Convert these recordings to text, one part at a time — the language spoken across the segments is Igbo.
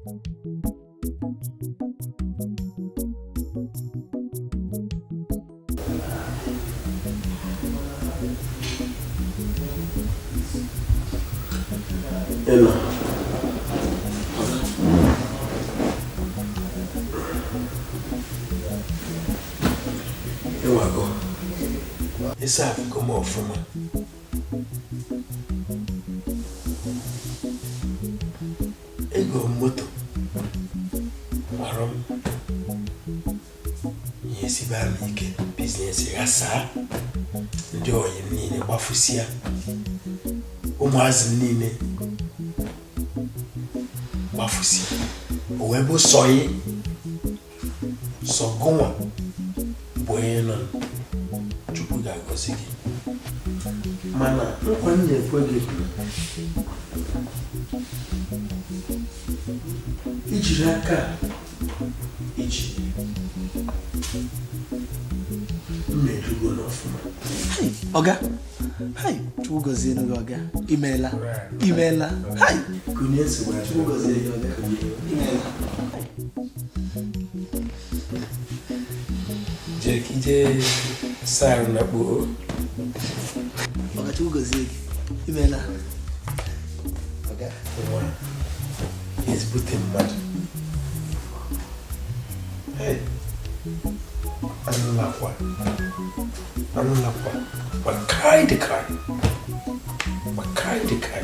Ịnọ ịwago ịsa afụgo m ọfụma. Ego moto arụ m ihe sibe m ike, business ghasaa, ndị oyi m niile gbafusịa, ụmụazị m niile gbafusịa, o wee bụ sọ yị sọ gụnwa bụ onye nọ. Chukwu ga-agọzi gị, mana nkwa m na-ekwe gị bụ ijiri aka iji mmerugo n'ọfụma. Ọga, Chukwu gọzie gị ọga, imeela, imeela. Kunye nsogbu. Chukwu gọzie gị ọga, imeela. Jee ka ije saa arụ na kpoo. Ọga, Chukwu gọzie gị, imeela. Ọga. Nwa ezigbote mmadụ. Hey, anụlakwa anụlakwa ma kai dị kai ma kai dị kai.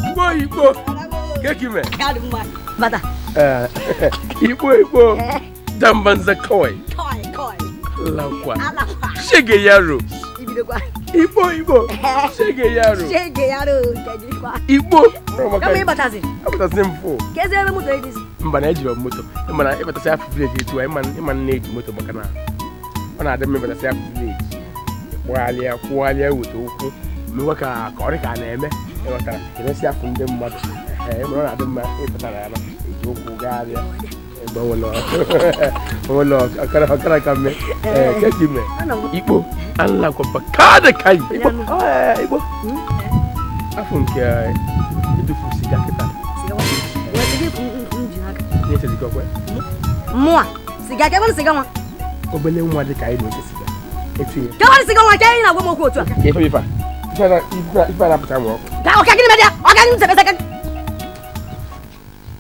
Igbo Igbo kekime. Bata. Igbo Igbo dambanza kawai. Kawai kawai. Lakwa. Alakwa. Shege yaro. Ibidokwa. Igbo Igbo shege yaro. Shege yaro nke gị kwa. Igbo. Kama ịbatazi. Abatazi m fụ. Ka ezi ebe moto edizi. Mba na ejiri m moto. Ịma na ịbatasị afọ village etu a, ịma na-eji moto maka na ọ na-adị mma ịbatasị afọ village. Kwụghalịa kwụghalịa weta ụkwụ mekwa ka ka ọ dị ka a na-eme, ịghọtara, kenesị afọ ndị mmadụ. Ee, ịma na ọ na-adị mma ịbatara ya na eji ụkwụ gagharịa ebe onwere ọkara ọkara ka mme. Ee, ke ka ime ikpo alakwa kada kai ikpo. Ee, ikpo afọ nke idufu siga kịta. Wee siga m ji n'aka. Na-echezikọ kwe. Mụa. Siga ka ebe siga nwa. Obele nwa dị ka anyị na-eche siga etinye. Ka ebe siga nwa ka anyị na-agwa m okwu otu a. Ka ife ife a ife a na-apụta nwa ọkụ. Ka ọka gịnị mere ya? Ọka gịnị sebese ka?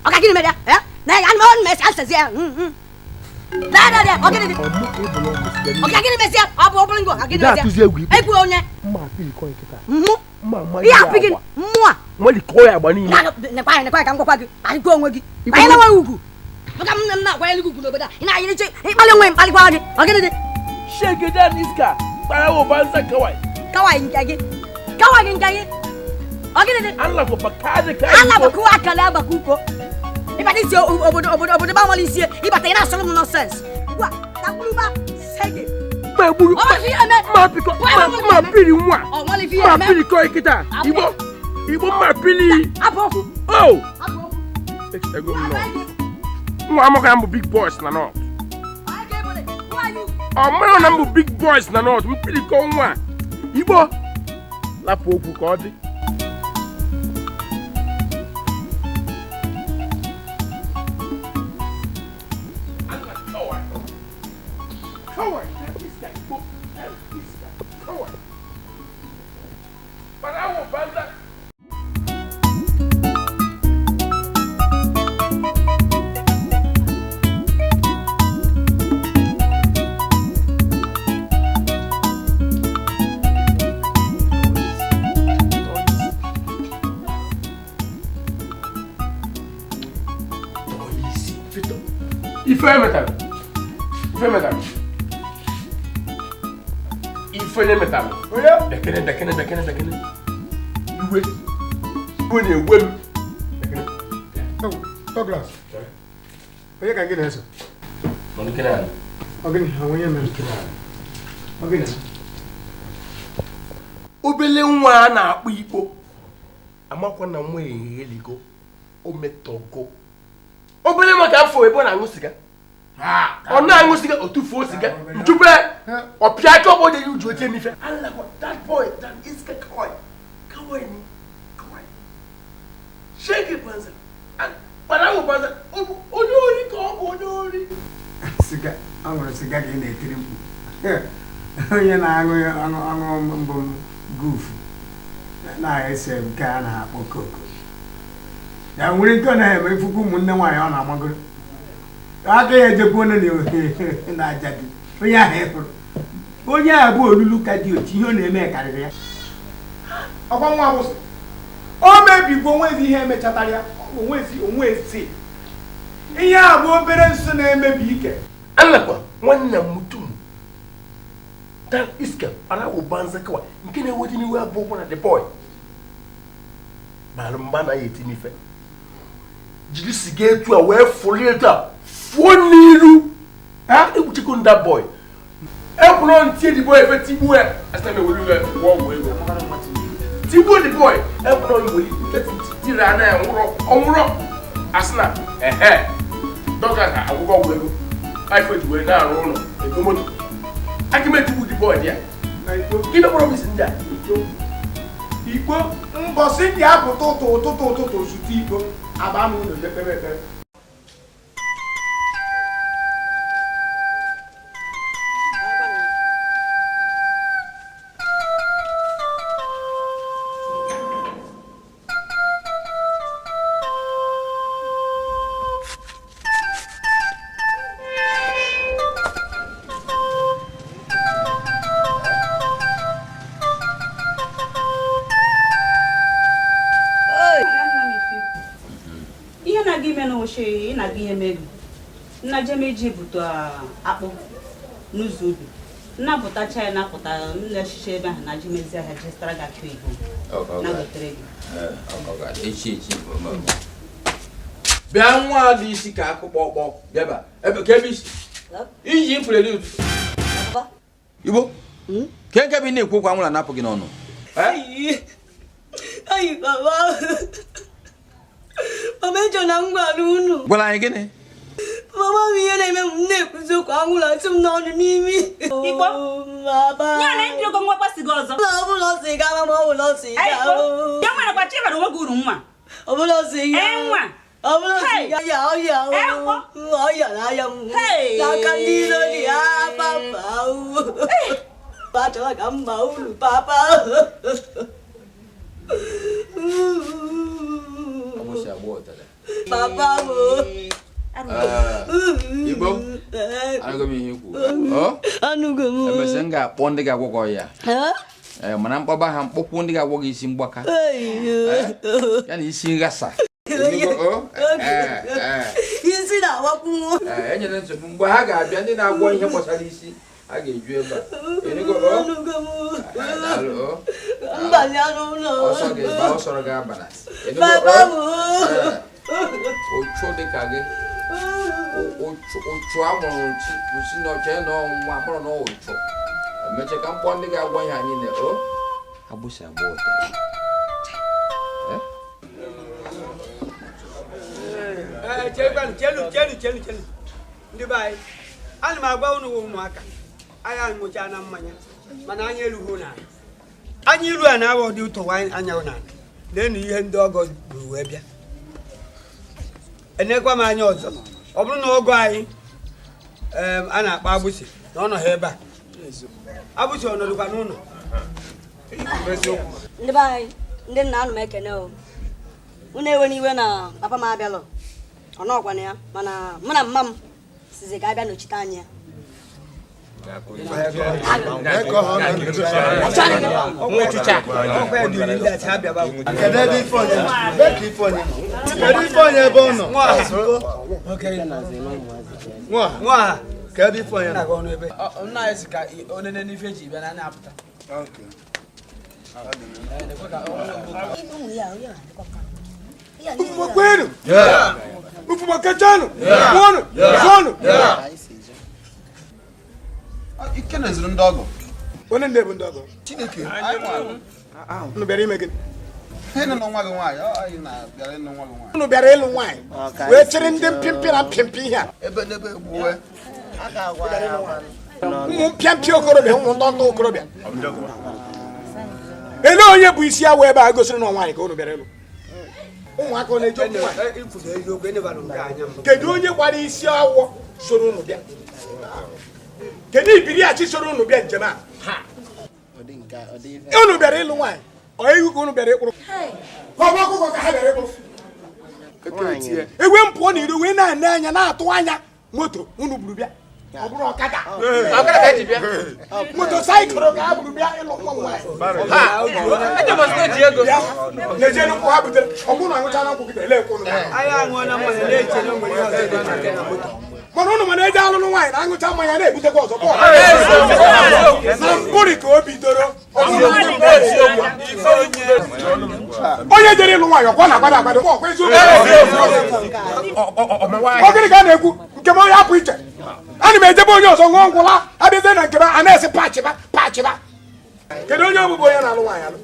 Ọka gịnị mere ya? Eh? Na ya anụ m esi asịsị ya. Da da da, ọ gịnị dị? Ọka gịnị mesịa? Ọ bụ ọ bụrụ ngwa, ọ gịnị mesịa? Na-atụzi egwu ikpe. Egwu onye. Mma apịlị kọọ nkịta. Mụ. Mma ama Ihe apị gị mmụọ. Nweli kọọ ya agba niile. Na nekwa ya nekwa ya ka m gwakwa gị. Kparịkwa onwe gị. Kpanyere onwe gị ugwu. Maka m na na-akwanyere gị ugwu n'obodo a. Ị na-ayịrị chi ịkpali onwe m kparịkwa gị. Ọ gịnị dị? Shege dan iska kparawo banza kawai. Kawai nke gị. Kawai gị nke gị. Ọ gịnị dị? Allah ko baka da kai. Ala baku akala baku ko. Ịbata isi obodo obodo obodo gbanwere isi ịbata ị na-asọrọ m nọsens. Ugbu a, takwuruba sege. Ma egburu. Ọ bụ ihe eme. Ma apịkọ ma apịlị nwa. Ọ nwere ife ihe Ma eme. apịlị kọọ nkịta. Igbo Igbo mma apịlị. Abụ okwu. Oh! Abụ okwu. Ego m nọ. Nwa amaka m bụ big boys na north. Ọ mara na m bụ big boys na north, mpịlị kọọ nwa. Igbo lapụ okwu ka ọ dị. Kawai, iska, Igbo, iska, kawai. Barawo banza. Ife metara. Ife metara. Ife onye metara. Bekene bekene bekene bekene. Iwe. Iwe na-ewe m. Bekene. Douglas. Onye ka gị na-eso? Nọdụ kene ala. Ọ gịnị? Ha onye mere? Ọ gịnị? Obele nwa a na-akpọ ikpo. Amakwa na nwa egheligo. O metọgo obere maka afọ ebe ọ na-aṅụ sịga, ọ na-aṅụ sịga, o tufuo sịga njube ọpịa aka ọgbọ dị uju otie n'ife. Alakwa that boy, that iska kawai kawai ni kawai shege banza barawo banza, onye ori ka ọ bụ, onye ori. Sịga ọ ṅụrụ, sịga ka ị na-etiri mkpu. Onye na-aṅụ aṅụ mbụ gufu na-ese nke a na-akpọ koko ya nwere nke ọ naghị eme ifukwu ụmụnne nwaanyị ọ na-amagoro aka ya ejekwa onye na-aja dị onye ahụ ịhụrụ onye a bụ olulu ka dị otu ihe ọ na-eme karịrị ya. Ọkwa nwa agbụsị o mebigbo onwezi ihe emechatara ya, onwezi onwezi ihe a bụ obere nso na-emebi ike. Alakwa nwanne mutum dan iska barawo banza kawai nke na-eweta n'iwe abụ ụkwụ na the boy mara mgba anaghị eti n'ife jiri siga etu a wee fụrụ etu a fụọ n'iru egbuchikwu nda boy ekwuru ntie the boy efe tigbuo ya asịta m ewere iwe gwụọ ọgwụ ego tigbuo the boy ekwuru iwere nke tiri anya ya nwụrọ ọnwụrọ asị na ehe dọkịta agwụgwọ ọgwụ ego ife ji wee na-arụ ụlọ ego moto aka m etigbu the boy dị ya gịnị kpọrọ m isi ndị a ikpo mbọsị dị apụta ụtụ ụtụtụ ụtụtụ zụta ikpo agba m ụlọ je kpebe ekpere. Nna jemeji bute akpụ n'ụzọ ubi nnapụtacha ya napụta nna echiche ebe ahụ na jemezi ahịa jestara gị akụ igbo na gotere gị. Bịa nwa dị isi ka akụkpọ ọkpọ bịaba ebe ka ebe isi iji mkpụrụ ụtụtụ igbo ke nke bụ ị na-ekwu okwu anwụrụ anapụ gị n'ọnụ. Ayi baba, mama ejọ na m gwara unu. Gwara anyị gịnị? Mama m ihe na-eme m na-ekwuzi okwu anwụrụ atụ m n'ọnụ n'imi. Igbo baba ya na ndị ogo nwa kwasị gị ọzọ. Ọ bụla sịga mama, ọ bụla sịga. Ya nwere kwa chi bara onwe gị uru nwa. Ọ bụla sịga. Ee nwa. Ọ bụla sịga ya ọya ọya na aya m. N'aka ndị iro dị ya papa. Papa ka mma uru papa. Papa m. Igbo anụgo m ihe ikwu. Anụgo m. Emesịa m ga-akpọ ndị ga-agwọ gị ọya. Mana mkpọba ha mkpọkwu ndị ga-agwọ gị isi mgbaka ya na isi nghasa. Isi na-agbakwu. Enyere nsogbu mgbe ha ga-abịa ndị na-agwọ ihe gbasara isi a ga-eju ebe a. Anụgo m. Mbazi anụ ụlọ. Ọsọ ga-eba ọsọ ga-abana. Papa m. Ụchụ dịka gị ụchụ amụrụ si n'ọcha na ọnwa mụrụ na ụchụ emeche ka mkpọ ndị ga-agwọ ihe anyị na o agbụsị agba ụtọ. Chelu chelu chelu chelu ndị be anyị, ana m agwa unu ụmụaka anyị aṅụcha na mmanya mana anyị erughị n'ala. Anyị iru a na-awọ dị ụtọ anya n'ala. Leenụ ihe ndị ọgọ buru wee bịa. Enekwa m anya ọzọ ọ bụrụ na ọgọ anyị a na-akpọ agbụsị na ọ nọghị ebe a. Agbụsị ọ nọdụkwa n'ụlọ? Ndị be anyị, ndị nna anụ m ekene o. Unu ewe n'iwe na papa m abịalụ ọ nọkwana ya, mana mụ na mma m sizi ka abịa nọchite anya ya. Kedu ife onye ebe ọ nọ? Nwa kedu ife onye nọ? Nna anyị si ka onene n'ife ji bịa na anya apụta. Ufuma kwenu! Ufuma kachanu! Kwonu! Kwonu! Ike na-ezuru ndị ọgọ. Onye ndị bụ ndị ọgọ? Chineke. Unu bịara ime gịnị? Unu bịara ịlụ nwaanyị wee chịrị ndị mpịmpị na mpịmpị ihe a ụmụ mpịampịa okorobịa, ụmụ ndọndọ okorobịa. Elee onye bụ isi awọ ebe a gosiri na nwaanyị ka unu bịara ịlụ? Ụmụaka ọ na-eji okwu nwaanyị? Kedu onye gbara isi awọ soro unu bịa? Kedu ibiriachi soro unu bịa njem a? Unu bịara ịlụ nwaanyị, ọ ewu ka unu bịara ịkpụrụ? Ọ bụ ọkụkọ ka ha bịara ịkpụrụ? Ewe m pụọ n'iro wee na-ene anya, na-atụ anya moto unu buru bịa, ọ bụrụ ọkada, motocycle ka ha buru bịa ịlụ nwa nwaanyị. Na-eje nkwụ ha butere, ọ bụrụ na aṅụchala nkwụ gị, ele nkwụ. Mana ụnụ mana eje alụlụ nwaanyị na aṅụcha mmanya na-ebutekwa ọzọ na mbụri ka o bidoro. Onye jere ịlụ nwaanyị ọkwa na-agbado agbado, ọ gịnị ka a na-ekwu? Nke m onye apụ iche, ana m ejebe onye ọzọ ṅụọ ngwụla abịazie na nke m a na-esi pachịba pachịba. Kedu onye ọbụbụ onye na-alụ nwaanyị alụ?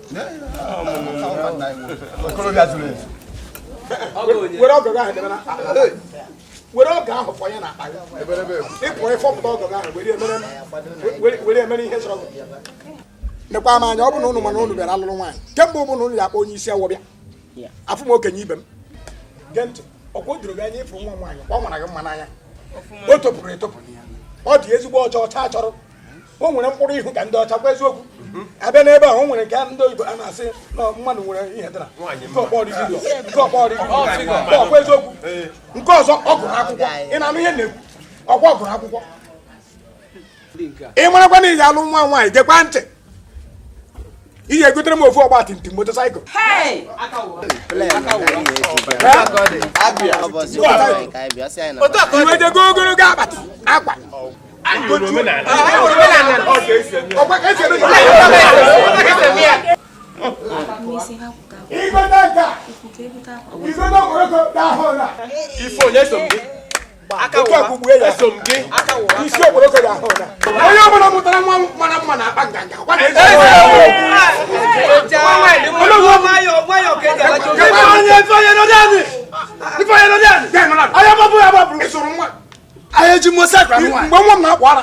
Were ọgọ ahụ debe n'akpa, were ọgọ ahụ fọnye n'akpa gị, ịpụ ịfọpụta ọgọ ahụ were emere ihe sọrọ gị. Nekwa m anya, ọ bụ na ụnụ mana ụnụ bịara alụrụ nwaanyị kemgbe ụmụ na ụnụ ya akpọ onye isi awọ bịa afụ m okenye ibe m. Gee ntị, ọkwa o doro gị anya ịfụ nwa nwaanyị, ọ mara gị mma n'anya, o topụrụ etopụ, ọ dị ezigbo ọcha ọcha chọrọ, o nwere mkpụrụ ihu ka ndị ọcha kwa eziokwu. Abịa n'ebe a, o nwere nke ndị oyibo a na-asị na mmadụ nwere ihe dara nke ọkpọ eziokwu, nke ọzọ ọ gụrụ akwụkwọ. Ị na-anụ ihe na-ekwu? Ọkwa ọ gụrụ akwụkwọ. Ị marakwa na ị ga-alụ nwa nwaanyị, gekwa ntị, ị ga-egotere m ofu ọgba tum tum motocycle. Iwe jego ogologo akpati akwa onye ọbụla mụtara nwa mara mma na-akpa nganga. Mgbe nwa m na-akpụ ara,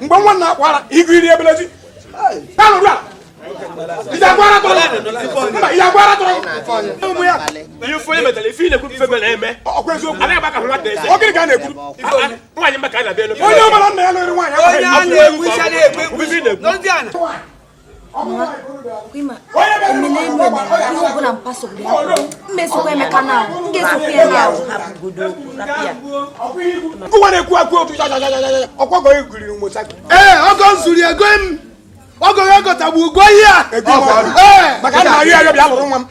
mgbe nwa m na-akpụ ara, igu iri ebelezi. Onye ọbụla nna ya lụrụ nwaanyị nwa na-ekwu akwu otu ọkwago egwuriri motocycle. Ee, ọgọ zuru ego m, ọgọ ya gọtagbu ugo ihe a maka na arịọ arịọ bịa lụrụ nwa m.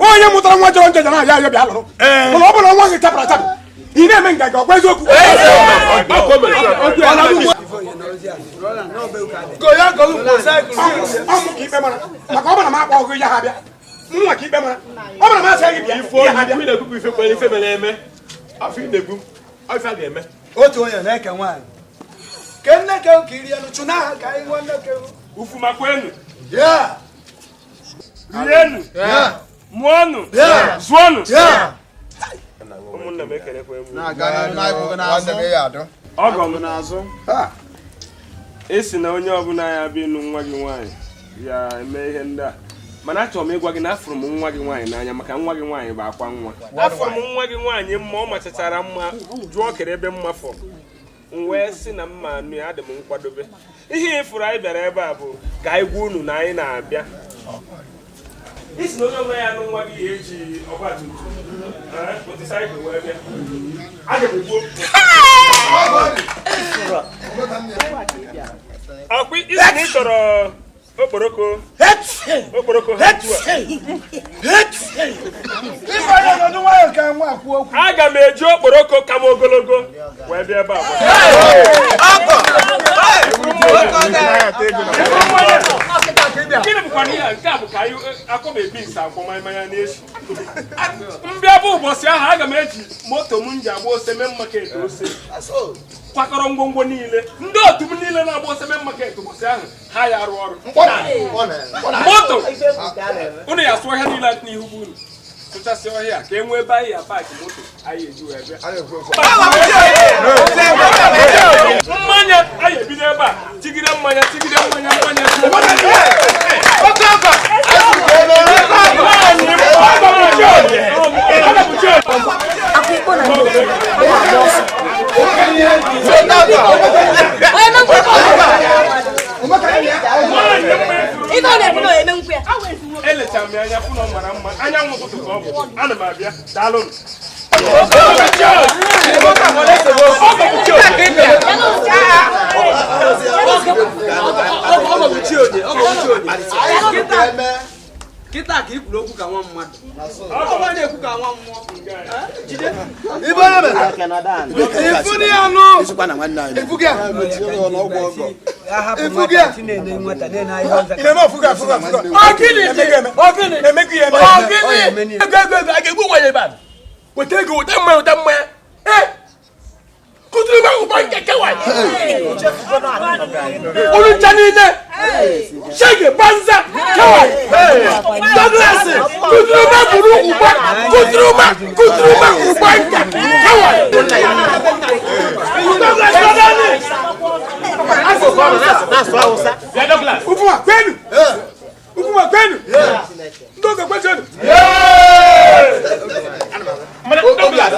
Onye mụtara nwa jọrọ njọ na-arịọ arịọ bịa lụrụ, mana ọ bụrụ na nwa gị chapụrụ achapụ, ị na-eme nganga, ọkwa eziokwu? Ọmụ ka ikpe mara, maka ọ bụrụ na m akpọ ọgụ ya ha bịa, nwa ka ikpe mara, ọ bụrụ na m asị gị bịa ya ha bịa. Otu onye na-eke nwaanyị ke nne ke ka iri elu chụ n'aha ka anyị nwa nne ke ufu makwenu rienu mụọnụ zụọnụ. Ụmụnna m ekelekwa m. Ọgọ m esi na onye ọbụla ya bịa ịnụ nwa gị nwaanyị ya eme ihe ndị a, mana achọrọ m ịgwa gị na afụrụ m nwa gị nwaanyị n'anya, maka nwa gị nwaanyị bụ akwa nwa. Afụrụ m nwa gị nwaanyị mma, ọ machachara mma, jụọ kere ebe mma fọrọ, m wee sị na mma anụ ya, adị m nkwadobe. Ihe ịfụrụ anyị bịara ebe a bụ ka anyị gwa unu na anyị na-abịa. Isi na onye ọbụla ya anụ nwa gị eji ọgba tum tum motocycle wee bịa, aga m egbuo ọkwa. Isi na ị chọrọ okporoko okporoko ha etu a, aga m eji okporoko ka m ogologo wee bịa ebe a. Gịnị bụkwa Mana ihe a, nke a bụ ka anyị akwọba beans akwọ mmanya na-esi. Mbịa bụ ụbọchị ahụ, aga m eji moto m ji agba ose main market ose kwakọrọ ngwongwo niile. Ndị otu m niile na-agba ose main market ụbọchị ahụ, ha ya arụ ọrụ moto. Unu ya asụ ọhịa niile dị n'ihu bụ unu sụchasị ọhịa ka e nwee ebe anyị ya park moto anyị eji wee bịa. Mmanya anyị ebido ebe a tigide mmanya, tigide mmanya, mmanya. Akwụkwọ na ndị otu ha na-agba ọsọ. Onye eme nkwu ya. Ife ọ na-ekwu na onye eme nkwu ya. Elechara m ya anya, fụ na ọ mara mma. Anyanwụ ụtụtụ ka ọ bụ. Ana m abịa, daalụnụ. Kịta ka i kwuru okwu ka nwa mmadụ, ọ nwa na-ekwu ka nwa mmụọ. Jide. Ahapụ nwata si na-ene nwata na-ene ahịa ọzọ. Ego, ego, ego, a ga-egbu nwa ya ebe a. Weta ego, weta mmanya, weta mmanya. Ee, kụtụrụ m akwụkwọ nke kewa unu ncha niile. Shege banza kewa Douglas kụtụrụ m buru ụgba, kụtụrụ m, kụtụrụ m ụgba nke kewa Douglas Lọdani. Bịa Douglas. Ufuma kwenu! Ufuma kwenu! Ndị oge kwesịrị! Douglas.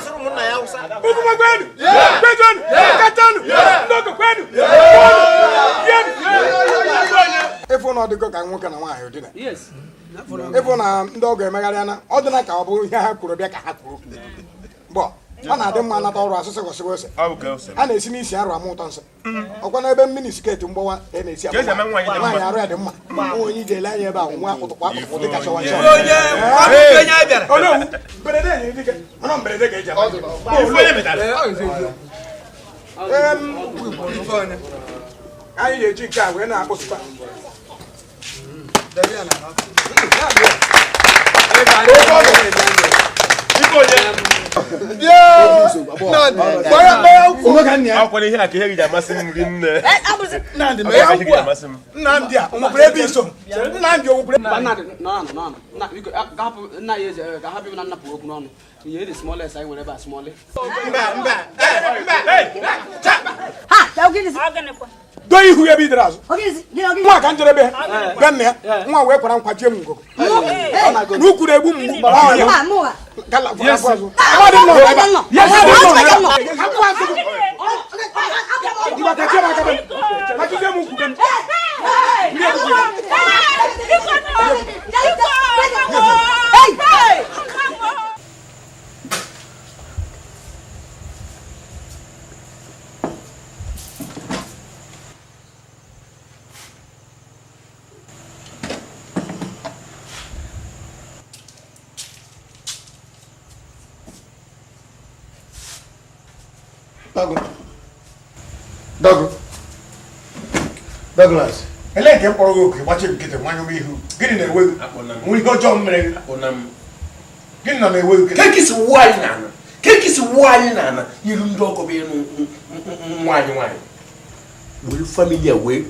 Ufuma kwenu! Kwesịrị! Kachanụ! Ndị oge kwenu! Ịfụ na ọ dịgo ka nwoke na nwaanyị dina. Ịfụ na ndị ọgọ emegharịa ọ dịna ka ọ bụ ihe ha kwuru bịa ka ha kwuru. Bọ ọ na-adị mma anata ọrụ asụsụ gọsịrị ose. A na-esi n'isi arụ ama ụtọ nsị. Ọkwa n'ebe mmiri sketi mgbawa ka a na-esi Ka esi eme nwaanyị dị mma. nwaanyị arụ ya dị mma. Nwa onye iji ele anya ebe ahụ nwa akpụtụkpụ akpụtụkpụ dịka shawa shawa. Onye owu mberede nyere dike, mana mberede ka eji ama. Anyị ga-eji nke a wee na-akpụsụta. Akwụkwọ ihe a ka ihe gị ji amasị m ri nne. Nnamdị Ọ ga-amasị gị amasị m. Nnamdị a, o nwekwara ebe iso? Nnamdị o nwekwara Mba, Nnamdị, nọ nọ nọ nna, biko, ka hapụ nna ya eze, ka hapụ na nnapụ okwu n'ọnụ. Nye the smallest anyị nwere ebe a small. Ha, ya ogidi. Doo ihu ya ebe idere azụ. Ogidi, gịnị ogidi? Nwa ka njedebe be nna ya, nwa wee kwara nkwa jie m ngogo n'ukwu na-egbu m mgbu. Mụwa, mụwa. Gala, gwara afọ azụ. Amadị nọ ebe a. Yes, Amadị nọ ebe a. nọ. Hapụ azụ gị. Ngwa, kachie m aka be m. Kachizie m ukwu be m. Hey! Dogo. Dogo. Douglas. Elee nke m kpọrọ gị oku, gbachi nkịtị nwanyụ m ihu? Gịnị na-ewe gị? Nwere ihe ọjọọ m mere gị? Gịnị nọ na-ewe gị? Ka esi wuo anyị n'ala, ka esi wuo anyị n'ala iru ndị ọgọ bụ ịnụ nwaanyị nwaanyị were family a wee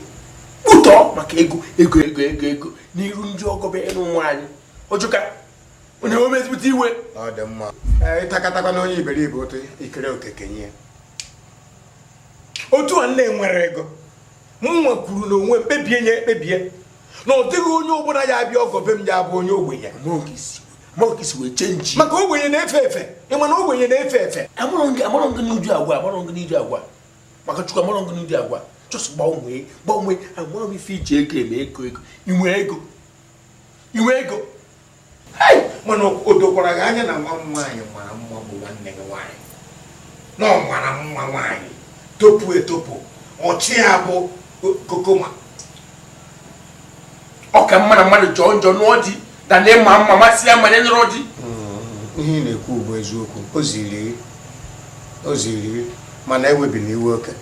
kpụtọ maka ego, ego, ego, ego, ego n'iru ndị ọgọ bụ ịnụ nwaanyị. Ojuka onye nwe ezigbote iwe. Ọ dị mma. Ịtakatakwa na onye iberibe ụtụ ikere oke kenye ya. Otu a nne nwere ego m nwekwuru na onwe m kpebie nye ekpebie na ọ dịghị onye ọbụla ya abịa ọgọ be m ya abụ onye ogbenye. Mmadụ isi wee chenji. Maka ogbenye na-efe efe. Ị ma na ogbenye na-efe efe. Amarọ gị n'ụdị agwa, amarọ gị n'ụdị agwa. Maka Chukwu, amarọ gị n'ụdị agwa. Just gbanwee, gbanwee. Amarọ m ife iji ego eme, ego, ego. Inwe ego. Inwe ego. Mana o dokwara gị anya na nwa m nwaanyị mara mma bụ nwanne gị nwaanyị. Na ọ mara mma nwaanyị. Topu etopu. Ọchị ya bụ Koko nwa. Ọ ka mma na mmadụ jọọ njọ nụọ di na na ịma mma masị ya manya nụrụ di. Ihe ị na-ekwu bụ eziokwu. O ziri gị, o ziri gị, mana ewebina iwe oke,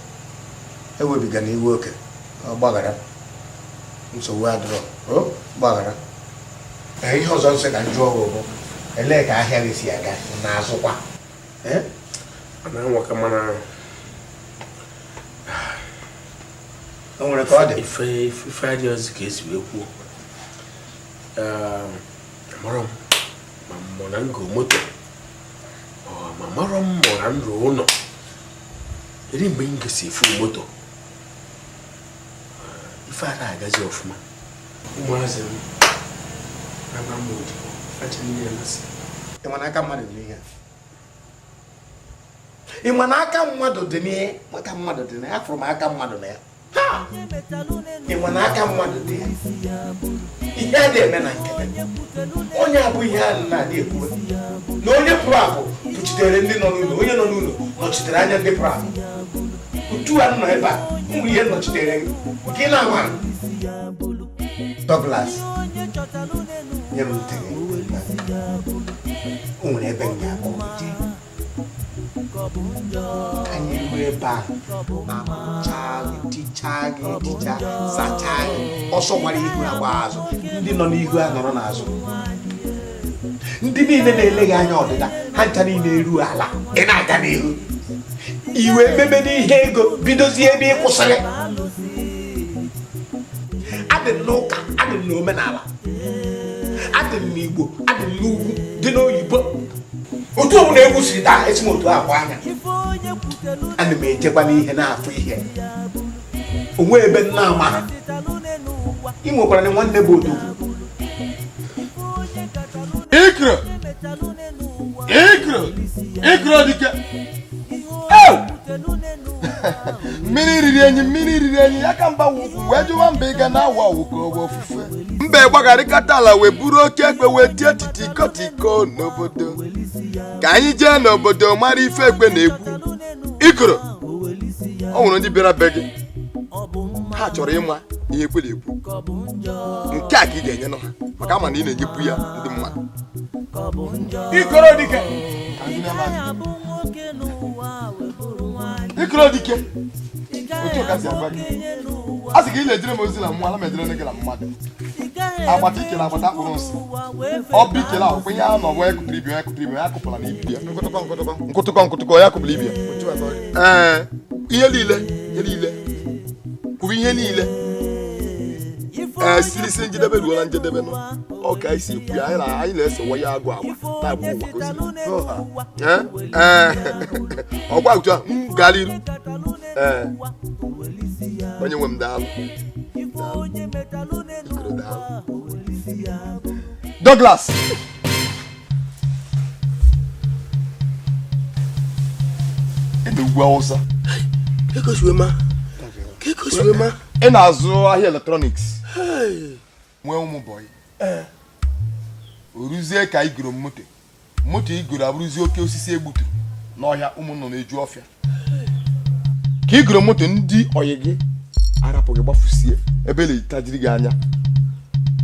ewebigana iwe oke. Ọ gbaghara, nsogbu adịrọ. O gbaghara. Ee, ihe ọzọ nsị ka m jụọ gị bụ, elee ka ahịa gị si aga na-azụkwa? Ee? Ana nwa ka mana O nwere ka ọ dị? Ife ife adịghịzi ka esi wee kwuo. Amarọ m ma mụ na ngo moto ọ ma marọ m mụ na nrụ ụlọ eri mgbe m gosi efu moto. Ife a na-agazi ọfụma, ụmụazị m na-agba m odibo acha niile amasị. Ị ma na aka mmadụ dị n'ihe a? Ị ma na aka mmadụ dị n'ihe? Aka mmadụ dị na ya. Afụrụ m aka mmadụ na ya. Ha! Ị ma na aka mmadụ dị ya? Ihe a na-eme na nkịtị, onye abụ ihe a na-adị ekwu na onye pụrụ apụ pụchitere ndị nọ n'ụlọ, onye nọ n'ụlọ nọchitere anya ndị pụrụ apụ. Otu a nọ ebe a, ụmụ ihe nọchitere gị nke ị na-ama. Douglas, nye m ntị gị. O nwere ebe m ga-akpọ gị jee. Anyị ruo ebe a, akpụchaa gị, tichaa gị eticha, sachaa gị, ọsọ gbara ihu agba azụ, ndị nọ n'ihu a nọrọ n'azụ, ndị niile na-ele gị anya ọdịda ha ncha niile eruo ala, ị na-aga n'ihu iwe emebe n'ihe ego, bidozie ebe ị kwụsịrị. Adị m n'ụka, adị m n'omenala, adị m n'Igbo, adị m n'ugwu, dị n'oyibo. Otu ọbụla egwu siri daa, esi m otu akwa anya. Ana m ejekwa n'ihe na-afụ ihe onwe ebe nna ama ha. Ị nwekwara na nwanne bụ odogwu. Ikro! Ikro! Ikro dike! Mmiri riri enyi, mmiri riri enyi, ya ka mba wukwu wee jụwa mba ịga na-awụ awụ ka ọ bụ ofufe. Mba gbagharịkata ala wee buru oke ekpe wee tie titiko tiko n'obodo. Ka anyị jee n'obodo mara ife ekpe na-ekwu. Ikoro, ọ nwere ndị bịara be gị, ha chọrọ ịma ihe ekwe na-ekwu. Nke a ka ị ga-enye ha, maka ama na ị na-enyekwu ya ndị mmadụ. Ikoro dike! Ikoro dike! Otu ka si agwa gị, a sị ka ị na-ejere m ozi na mmụọ, ala m ejere gị na mmadụ. Agbata ikele agbata akpụrụ nsị, ọ bụ ikele akwụkwọ ihe a nọ bụ ekụpụrụ ibi, onye kụpụrụ ibi, onye akụpụla na ibi ya. Nkụtụkọ nkụtụkọ onye akụpụla ibi ya. Ee, ihe niile, ihe niile kwuru ihe niile. Ee, siri si njedebe ruola njedebe nọ. Ọ ka anyị si ekwu ya, anyị na-esewa ya agụ agba na-agba ụwa ka o siri. Ee, ọgwa otu a m gara iru. Ee, onye nwe m daalụ. Ikoro daalụ. Douglas. Ị na ugwu Awụsa. Ị na-azụ ahịa electronics. Nwee ụmụ bọyị. O ruzie ka igoro moto. Moto igoro abụrụzie oke osisi egbuturu n'ọhịa, ụmụ nnụnụ eju ọfịa. Ka igoro moto ndị oyi gị arapụ gị gbafusie ebe na-etajiri gị anya.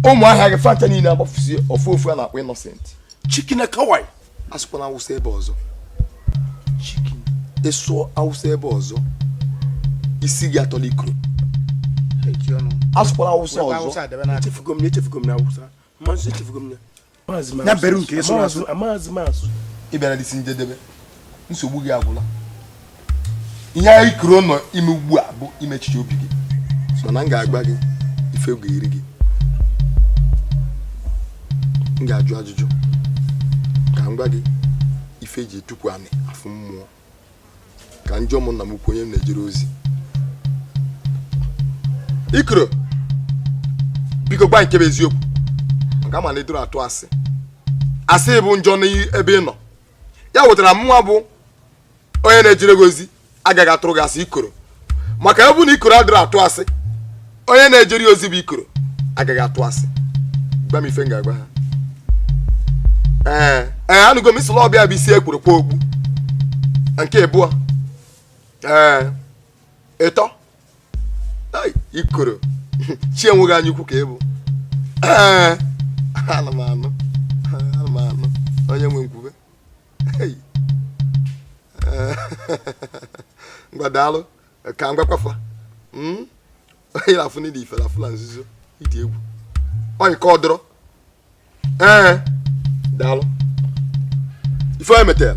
Ụmụ ahịa gị fancha niile agbafusie ofu ofu a na-akpọ Innocent. Chicken na kawai. Asụkwana Awụsa ebe ọzọ. Chicken. Ịsụọ Awụsa ebe ọzọ, isi gị atọla ikoro. Asụkwala Awụsa ọzọ. Echefugo m, echefugo m na Awụsa. Mmasị echefugo m ya. Ya beru nke ịsụ asụ. Amaghịzị m asụ. Ị bịara n'isi njedebe, nsogbu gị agwụla. Ihe anyị kuru nọ ime ugbu a bụ imechiche obi gị. Mana m ga-agba gị ife ga-eri gị. M ga-ajụ ajụjụ ka m gwa gị ife eji etukwu anị afụ mmụọ. Ka njọ m nna m ukwu onye m na-ejere ozi. Ikoro, biko gwa nke bụ eziokwu, maka ama na ịdụrụ atụ asị. Asị bụ njọ n'ebe ị nọ. Ya wetara mụnwa bụ onye na-ejere gị ozi agaghị atụrụ gị asị Ikoro. Maka ebe na Ikoro adịrị atụ asị, onye na-ejere ozi bụ Ikoro agaghị atụ asị. Gwa m ife m ga-agwa ha. Ee, ee, anụgo m isila ọbịa bụ isi ekwuru kwa ogbu. Nke ịbụọ. Ee, ịtọ. Ikoro chi enweghị anya ukwu ka ị bụ. Ee, ana m anụ, ana m anụ onye nwe nkwube. Ngwa daalụ ka m gwakwafa. Onye na-afụ n'ịdị ifere afụ na nzuzo ịdị egwu. Onye ka ọ dọrọ. Ee, daalụ. Ife onye metere.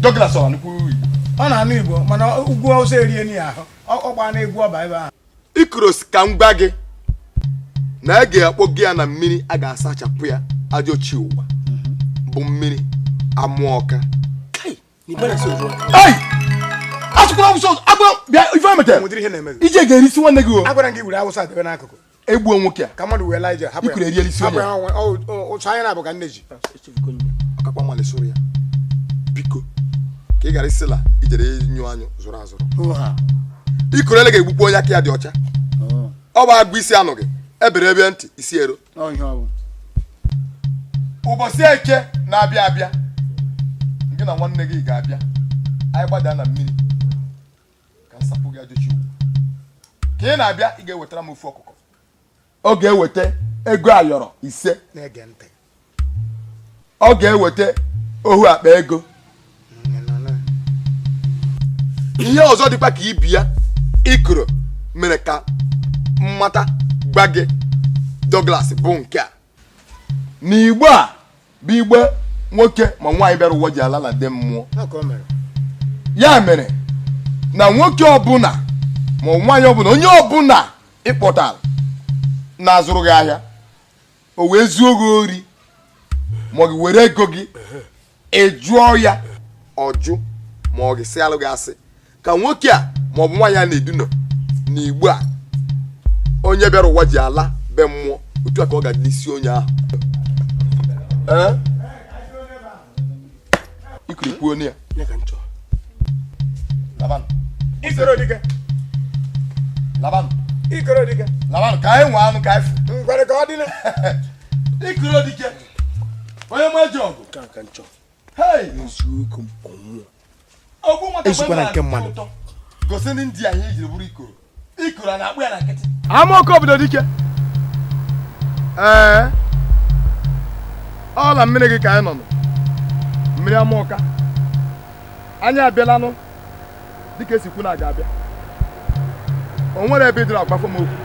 Douglas ọ na-anụkwu Igbo? Ọ na-anụ Igbo mana ugwu Awụsa erie n'ihi ahụ. Ọ gbaa na-egwu ọba ebe ahụ. Ikoro ka m gwa gị na a ga-akpọ gị ya na mmiri a ga-asachapụ ya ajọ chi ụwa bụ mmiri amụọka. Asụkwara awụsa ọzọ, agwara bịa ife metere. Ije ga-erisi nwanne gị o. Agwara gị were awụsa debe n'akụkụ. Egbuo nwoke a. Ka mmadụ wee laa ije hapụ ya. Ikoro eriela isi onye. Ụtụ anya na-abụ ka nne ji. Ọkakwa mmalị sụrụ ya. Biko ka ị gara isila ijere nyụ anyụ zụrụ azụrụ. Ikoro ele ga-egbukwa onye aka ya dị ọcha. Ọ bụ agụ isi anụ gị ebere ebe ntị isi ero. Ụbọchị eke na-abịa abịa gị na nwanne gị ga-abịa anyị gbadaa na mmiri ka m sapụ gị ajọ chi ụwa. Ka ị na-abịa ị ga-ewetara m ofu ọkụkọ. Ọ ga-eweta ego ayọrọ 5. Ọ ga-eweta ohu akpa ego. Ihe ọzọ dịkwa ka ibi ya Ikoro mere ka mmata gwa gị Douglas bụ nke a. N'igbe a bụ igbe nwoke ma nwaanyị bịara ụwa ji ala na de mmụọ. Ya mere na nwoke ọbụla ma nwaanyị ọbụla onye ọbụla ịkpọtara na-azụrụ gị ahịa o wee zuo gị ori ma ọ gị were ego gị ị jụọ ya ọjụ ma ọ gị sị alụ gị asị ka nwoke a ma ọ bụ nwaanyị a na-eduna n'igbe a onye bịara ụwa ji ala be mmụọ otu a ka ọ ga-adị n'isi onye ahụ. Ikoro kwuo ya. Ikoro dike. Labanụ. Ikoro dike. Labanụ ka anyị nwee anụ ka anyị fụ. Ngwere ka ọ dị na. Ikoro dike. Onye ma eji ọgụ. Ka nchọ. Hey! Ezukwana nke mmadụ. Gosi ndị anyị ejiri bụrụ ikoro. Ikoro a na-akpụ ya na nkịtị. Amaokwu obodo dike. Ee. Ọ na mmiri gị ka anyị nọ nọ. Mmiri Amụọka. Anyị abịalanụ dịka esi kwu na aga abịa. O nwere ebe ịdịrị agbafọ m okwu.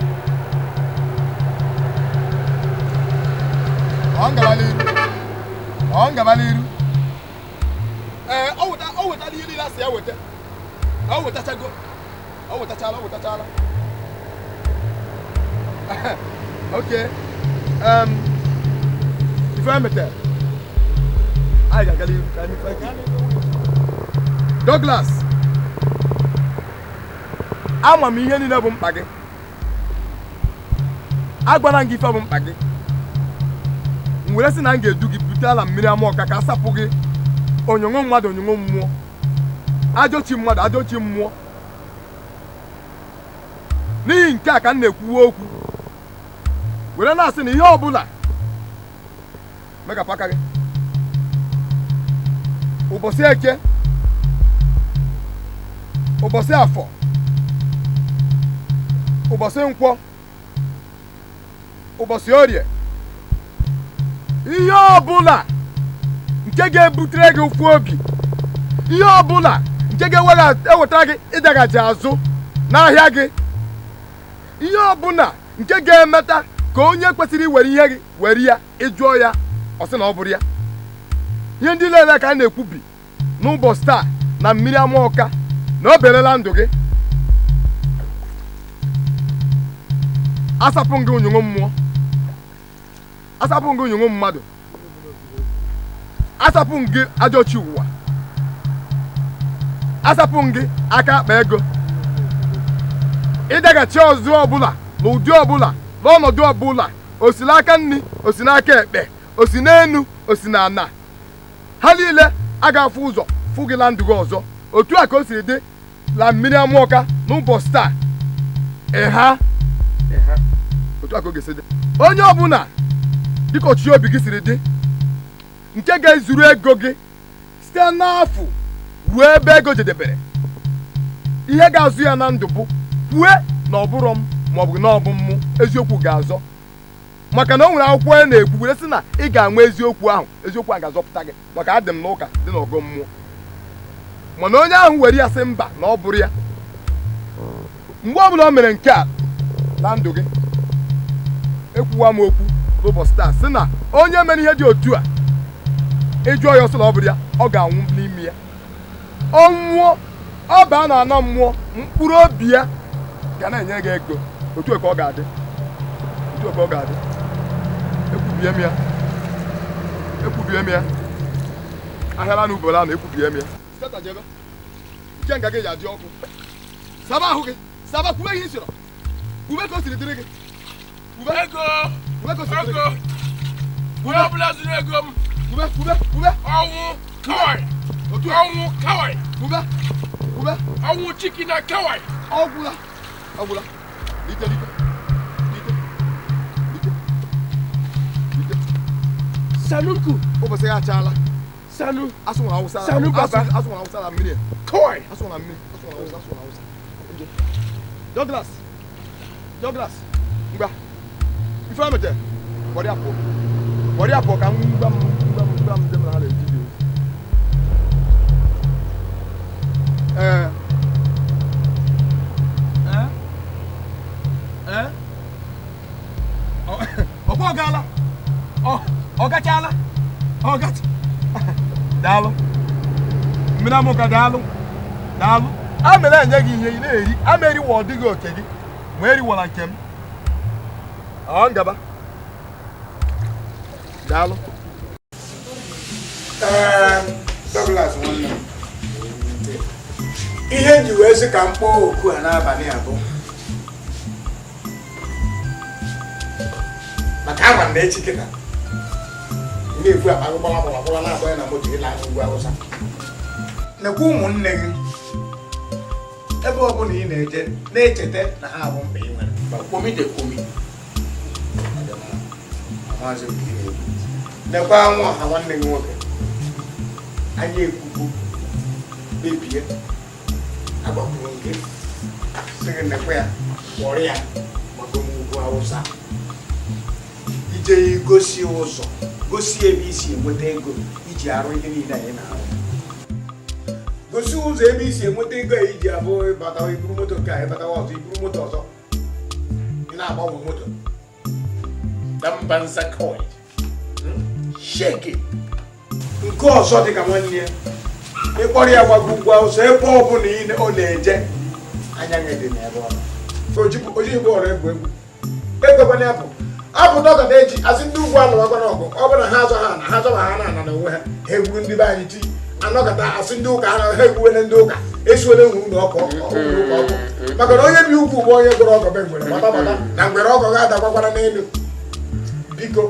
Ọ ngaba n'iru. Ee, o wetala ihe niile asị ya weta. O wetachago. O wetachala. Okay. Ife emetere. Anyị ga-aga n'iru ka anyị fee. Douglas, ama m ihe niile bụ mkpa gị. Agwara m gị ife bụ mkpa gị. M were sị na m ga-edu gị bute ala mmiri Amụọka ka a sapụ gị onyonyo mmadụ onyonyo mmụọ. Ajọ chi mmadụ ajọ chi mmụọ. N'ihi nke a ka m na-ekwuwe okwu. Were na-asị na ihe ọbụla megapụ aka gị. Ụbọchị eke, ụbọchị afọ, ụbọchị nkwọ, ụbọchị orie, ihe ọbụla nke ga-ebutere gị ụfụ obi, ihe ọbụla nke ga-ewetara gị ịdaghachi azụ n'ahịa gị, ihe ọbụla nke ga-emeta ka onye kwesịrị iwere ihe gị were ya, ịjụọ ya ọ sị na ọ bụrụ ya. Ihe ndị niile ka a na-ekwubi n'ụbọchị taa na mmiri Amụọka na o belela ndụ gị. Asapụ gị onyonyo mmụọ, asapụ gị onyonyo mmadụ, asapụ gị ajọ chi ụwa, asapụ gị aka akpa ego. Ịdaghachi ọzọ ọbụla n'ụdị ọbụla n'ọnọdụ ọbụla, o si n'aka nri, o si n'aka ekpe, o si n'enu, o si n'ana, ha niile aga-afụ ụzọ fụ gị na ndụ gị ọzọ. Otu a ka o siri dị na mmiri Amụọka n'ụbọchị taa. Ịha otu a ka ọ ga-esi dị. Onye ọbụla dịka ọchịchị obi gị siri dị nke ga-ezuru ego gị site n'afọ ruo ebe ego jedebere, ihe ga-azụ ya na ndụ bụ Ikwue na ọ bụrọ m maọbụ na ọ bụ mmụ, eziokwu ga-azọ. Maka na o nwere akwụkwọ a na-ekwu were sị na ị ga-anwe eziokwu ahụ, eziokwu a ga-azọpụta gị, maka adị m n'ụka dị n'ọgọ mmụọ. Mana onye ahụ were ya sị mba na ọ bụrụ ya, mgbe ọbụla o mere nke a na ndụ gị, ekwuwa m okwu n'ụbọchị taa sị na onye mere ihe dị otu a, ịjụọ ya ọsọ na ọ bụrụ ya, ọ ga-anwụ n'ime ya. Ọ nwụọ, ọ baa na ana mmụọ, mkpụrụ obi ya ga na-enye gị ego. Otu a ka ọ ga-adị, otu a ka ọ ga-adị. Ekwubie m ya, ekwubie m ya, ahịara na ubola na ekwubie m ya. Seta jebe, nke nga gị ji adị ọkụ. Saba ahụ gị, saba, kwube ihe ị chọrọ, kwube ka o siri dịrị gị. Kwube ego, kwube ka o siri dịrị gị. Onye ọbụla zuru ego m, kwube, kwube, kwube. Ọnwụ kawai, ọnwụ kawai, kwube, kwube. Ọnwụ chiki na kawai. Ọgwụla, ọgwụla. Lite, lite, lite, lite, lite. Sanuku. Ụbọchị ya achaala. Sanu. Asụ nwere awụsa. Sanu baba. Asụ nwere awụsa na mmiri. Kawai. Asụ nwere mmiri. Asụ nwere awụsa, asụ nwere awụsa. Douglas. Douglas. Ngwa. Ife amete. Wọrị apụọ. Wọrị apụọ ka ngwa m ngwa m ngwa m dị m na ha na-eji dị ozi. Ee. Ee. Ọkwa ọ gaala. Ọ gachala. Ọ gacha. Daalụ. Mmiri amụka daalụ. Daalụ. A mere enye gị ihe ị na-eri. A mere iwe ọ dịghị oke gị. Ma eriwala nke m. Ọ ngaba. Daalụ. Douglas nwanne m. Ihe m ji wee sị ka m kpọọ oku a n'abalị a bụ maka agwa m na echi kịta na-efu akpa gị gbala gbala gbala na-agba ya na moto ịla ugwu Awụsa. Nekwa ụmụnne gị ebe ọ bụla ị na-eje na-echeta na ha bụ mkpa ị nwere. Kwomi de kwomi. Maazị nke ị na-ekwu. Nekwa nwa ọha nwanne gị nwoke. Anyị ekwukwu kpebie agbakwuru nke sị gị nekwa ya kpọrọ ya maka ugwu Awụsa. Ije gosi ụzọ, gosi ebe isi enweta ego iji arụ ihe niile anyị na-arụ. Gosi ụzọ ebe isi enweta ego a iji abụ ịbatawa iburu moto nke a, ịbatawa ọzọ iburu moto ọzọ. Ị na-agbanwe moto. Dambanza kawai. Shege. Nke ọzọ dị ka nwanne ya. Ịkpọrọ ya gbago ugwu Awụsa ebe ọ bụla ọ na-eje anya gị dị n'ebe ọ nọ. Ojighị bọọlụ egwu egwu. Ekwekwana ya bụ apụ dọkịta eji asị ndị ugwu alụwakwana ọgụ, ọ bụ na ha azọ ha na ha azọba ha na ana na onwe ha, ha egwu ndị be anyị ti anọkọta asị ndị ụka ha ha egwuwele ndị ụka esiwele nwe ụlọ ọkụ ụka ọkụ. Maka na onye bi ugwu bụ onye gụrụ ọgọ be ngwere gbata gbata na ngwere ọgọ ga-adakwakwara n'elu. Biko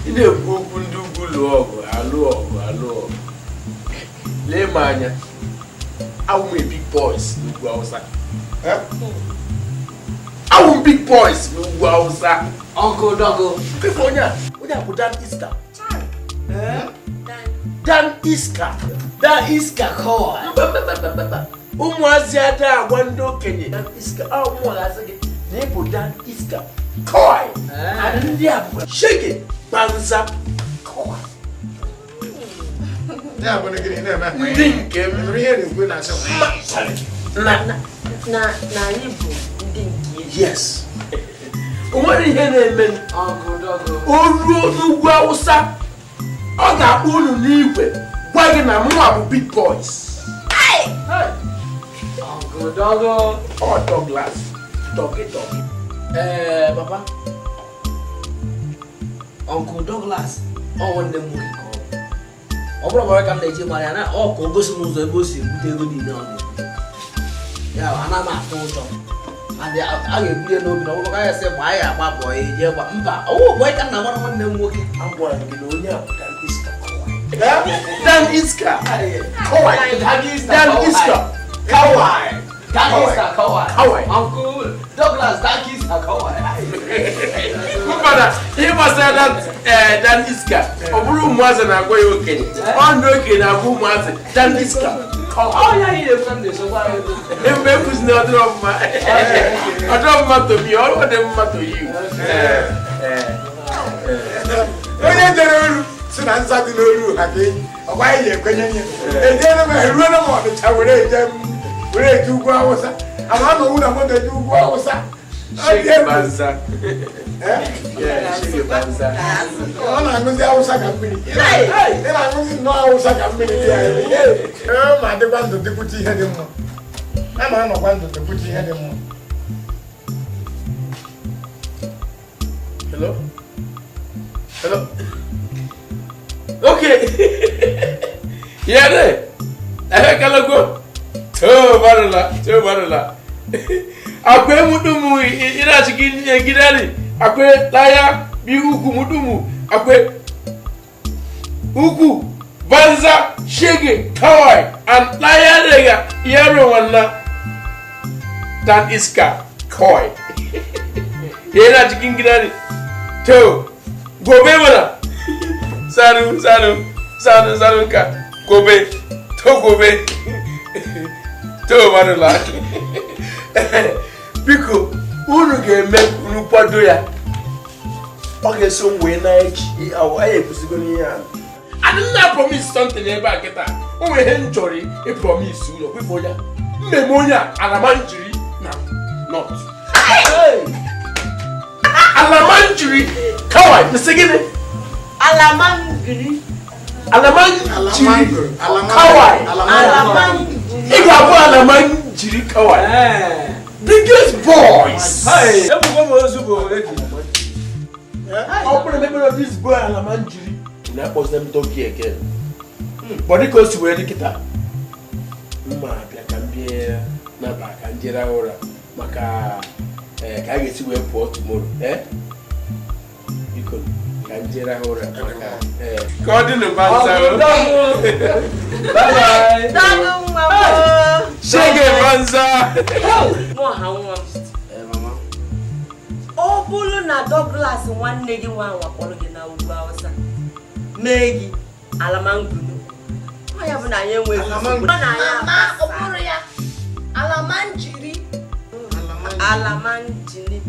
ị na-ekwu okwu ndị ugwu lụọ ọgụ alụ ọgụ alụ ọgụ. Lee m anya, awụ m big boys n'ugwu Awụsa. Awụ m big boys n'ugwu Awụsa. Uncle Dogo. Biko onye a bụ Dan Iska. Dan Iska. Dan Iska kọwa. Ụmụazị ada agwa ndị okenye. Dan Iska, ọ mụazị gị na ị bụ Dan Iska. Kọị. Ndị a bụ shege banza kọwa. Ndị nke m. Na anyị bụ ndị nke. Yes. O nwere ihe na-eme o ruo n'ugwu Awụsa, ọ ga-akpọ unu n'igwe gwa gị na mụnwa bụ big boys. Uncle Dogo. Ọ Douglas. Dọgị dọgị. Ee, papa. Uncle Douglas, ọ nwanne m nwoke ka ọ bụ. Ọ bụrụ ọbara ka m na-eji mara ya na ọ ka o gosi m ụzọ ebe o si ebute ego niile ọ na-ebute. Ya ana m atụ ụjọ. A ga-ebuli ya n'obi na ọ bụrụ ka ya sị ma anyị agba bọọ ya eje gba mba ọwụ bọị ka m na-agbara nwanne m nwoke. Agwara m gị na onye a bụ Dan Iska. Dan Iska. Kawai. Dan Iska. Kawai. Dan Iska kawai. Kawai. Uncle Douglas Dan Iska kawai. Mbana ihe gbasara Dan Iska, ọ bụrụ ụmụazị na-agwa ya okenye, ọ ndị okenye na-agwa ụmụazị Dan Iska. Ebe ekwuzi na ọdịrọ mma. Ọdịrọ mma to me, ọ dị mma to you. Onye jere olu si na nza dị n'olu ha ka enyi ọkwa anyị ekwenye nye ejere m eruo na m Ọnịcha were eje m were eje ugwu Awụsa ama anọwu na moto eje ugwu Awụsa. Ọ na-aṅụzi Awụsa ka mmiri, ị na-aṅụzi nnọọ Awụsa ka mmiri dị ya. Ee, ma dịkwa ndụ dịkwute ihe dị mma, a ma anọkwa ndụ dịkwute ihe dị mma. Hello? Hello? Okay. Yeah, there. Kalago. To barala, to barala. Akwai mudumu ina cikin gida ne. Akwai daya, biyu, uku mudumu. Akwai uku banza shege kawai an daya daga yaro wannan dan iska kawai. Yana cikin gida ne. To gobe mana. Sanu sanu sanu sanu ka gobe to gobe to barala. Biko unu ga-eme unu kwado ya. Ọ ga-eso m wee na echi anyị ekwusigo n'ihe a. Adị m na promise something ebe a kịta. O nwere ihe m chọrọ ị promise unu kwefo ya. Mmemme onye a alamanjiri na not. Alamanjiri kawai nsị gịnị? Alamangiri. Alamanjiri kawai. Ị ga-abụ alamanjiri kawai. Biggest boys. Ọ bụrụ na emere this boy alamanjiri na-akpọzi m doggy again. But dịka o si wee dị kịta, mma abịa ka m bịa naba ka m jere ụra maka ka a ga-esi wee pụọ tomorrow. Biko ka m jere ụra maka ka ọ dị n'ụbanza. Bye bye. Shege banza. Ọ bụrụ na Douglas nwanne gị nwa wakpọrọ gị na ugwu Awụsa mee gị alamangulu, ọ ya bụ na anyị enweghị nsogbu. Ọ bụrụ ya alamanjiri. Alamanjini.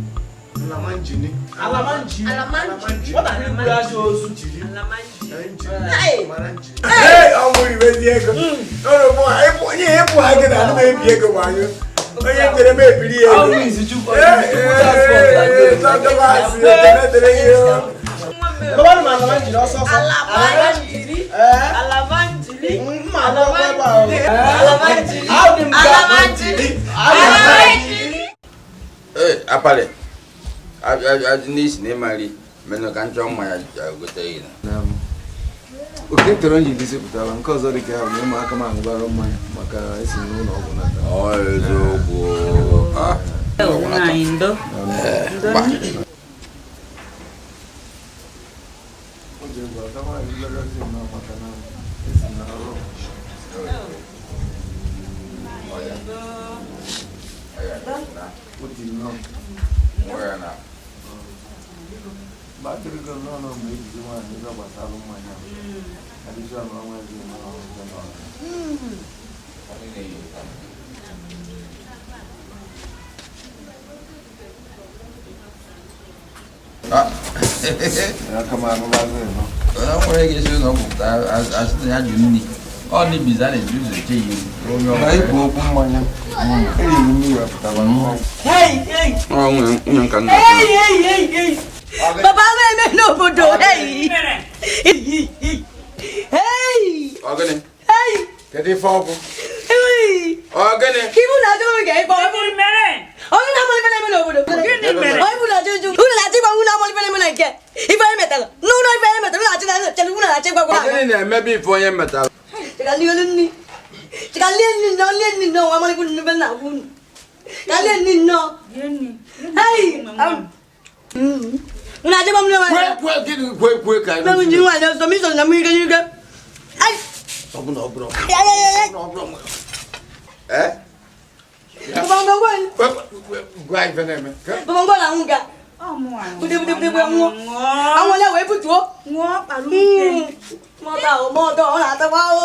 Alamanjini. Alamanjiri. Alamanjiri. Nwatakịrị gburu ajọ ozu jiri. Alamanjiri. Ee, ọ nwere iwe dị ego. Onye ịpụ ha gị na anụ ebi ego bụ anyị. Onye jere m ebiri ya ego. Ee, Alamanjiri ọsọ ọsọ. Alamanjiri. Alamanjiri. Alamanjiri. Alamanjiri. Alamanjiri. Ee, apalị. N'isi na ịmari menụ ka nchọ mma ya gote ihe. Oke tọrọ nji disi pụtara nke ọzọ dị ka ahụ na ịma aka m aṅụbara mmanya maka esi n'ụlọ ọgwụ nata. Ọ eziokwu. Papa m eme n'obodo. Hey! Hey! Ọ gịnị? Hey! Kedu ife ọ bụ? Hey! Ọ gịnị? Ka ibu na-ajụ m ga-ekpọ. Onye na-amali ife na-eme n'obodo. Onye ibu na-ajụ njụ. Unu na-achọ ịgwa unu amali ife na-eme na nke. Ife anyị metara. N'ụlọ ife anyị metara. Unu na-achọ na unu na-achọ ịgwa gwa. Ọ gịnị na-emebe ife onye metara? Chika lie nni. Chika lie nni nnọọ lie nni nnọọ nwa amali ife unu na-agwa unu. Ka lie nni nnọọ. Hey! Unu achọ ịgwa m na Kwe gịnị kwe kwe ka Mgbe m ji nwaanyị ọzọ m iso na m ike n'ike. Ai! Ọ bụ na ọ bụrụ. Ya ya ya ya. Eh? Papa ngwa Gwa ife na-eme. Papa ngwa na nwụga. Bude bude bude bude nwụọ. Anwụ ya wee butuo. Ṅụọ kpara ute. Mọta o mọta ọ na-atakwa o.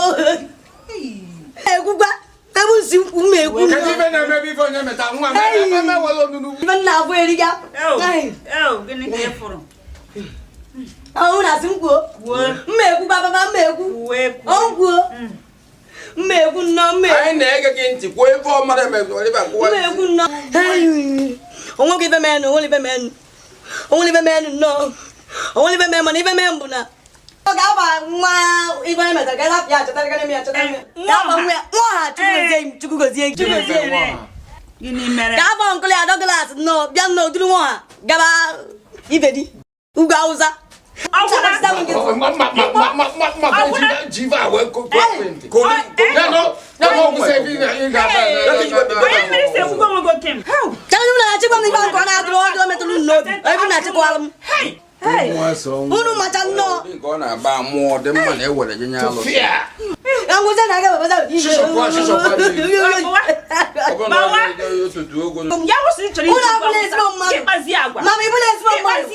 Ekwukwa ebe nsi ukwu m ekwu. Kedu ife na-emebe ife onye meta nwa m eme were onunu. Ife nna abụ eriga. Gịnị ka ị fụrụ? Ahụ na-asị m kwuo. Mma ekwukwa papa mma ekwu. Ọ kwuo. Mma ekwu nnọọ mma ekwu. Anyị na-ege gị ntị kwuo ife ọmara emebe ife akwụwa. Mma ekwu nnọọ. Onwe ife menụ onwe ife menụ. Onwe ife menụ nnọọ. Onwe ife menụ mana ife menụ bụ na ọ ga-aba nwa ife onye metara ka ya achọtara ka ya achọtara ya. Ga-aba nwa ya nwa ha Chukwu gozie gị. Gịnị mere? Ga-aba nkụli ya Douglas nnọọ bịa nnọọ duru nwa ha gaba ibedi ugwu Awụsa. Unu macha nnọọ. Ọ na-agba mmụọ dị mma na ewere gị nye alụsị. Mama, ị bụla ezigbo mmadụ.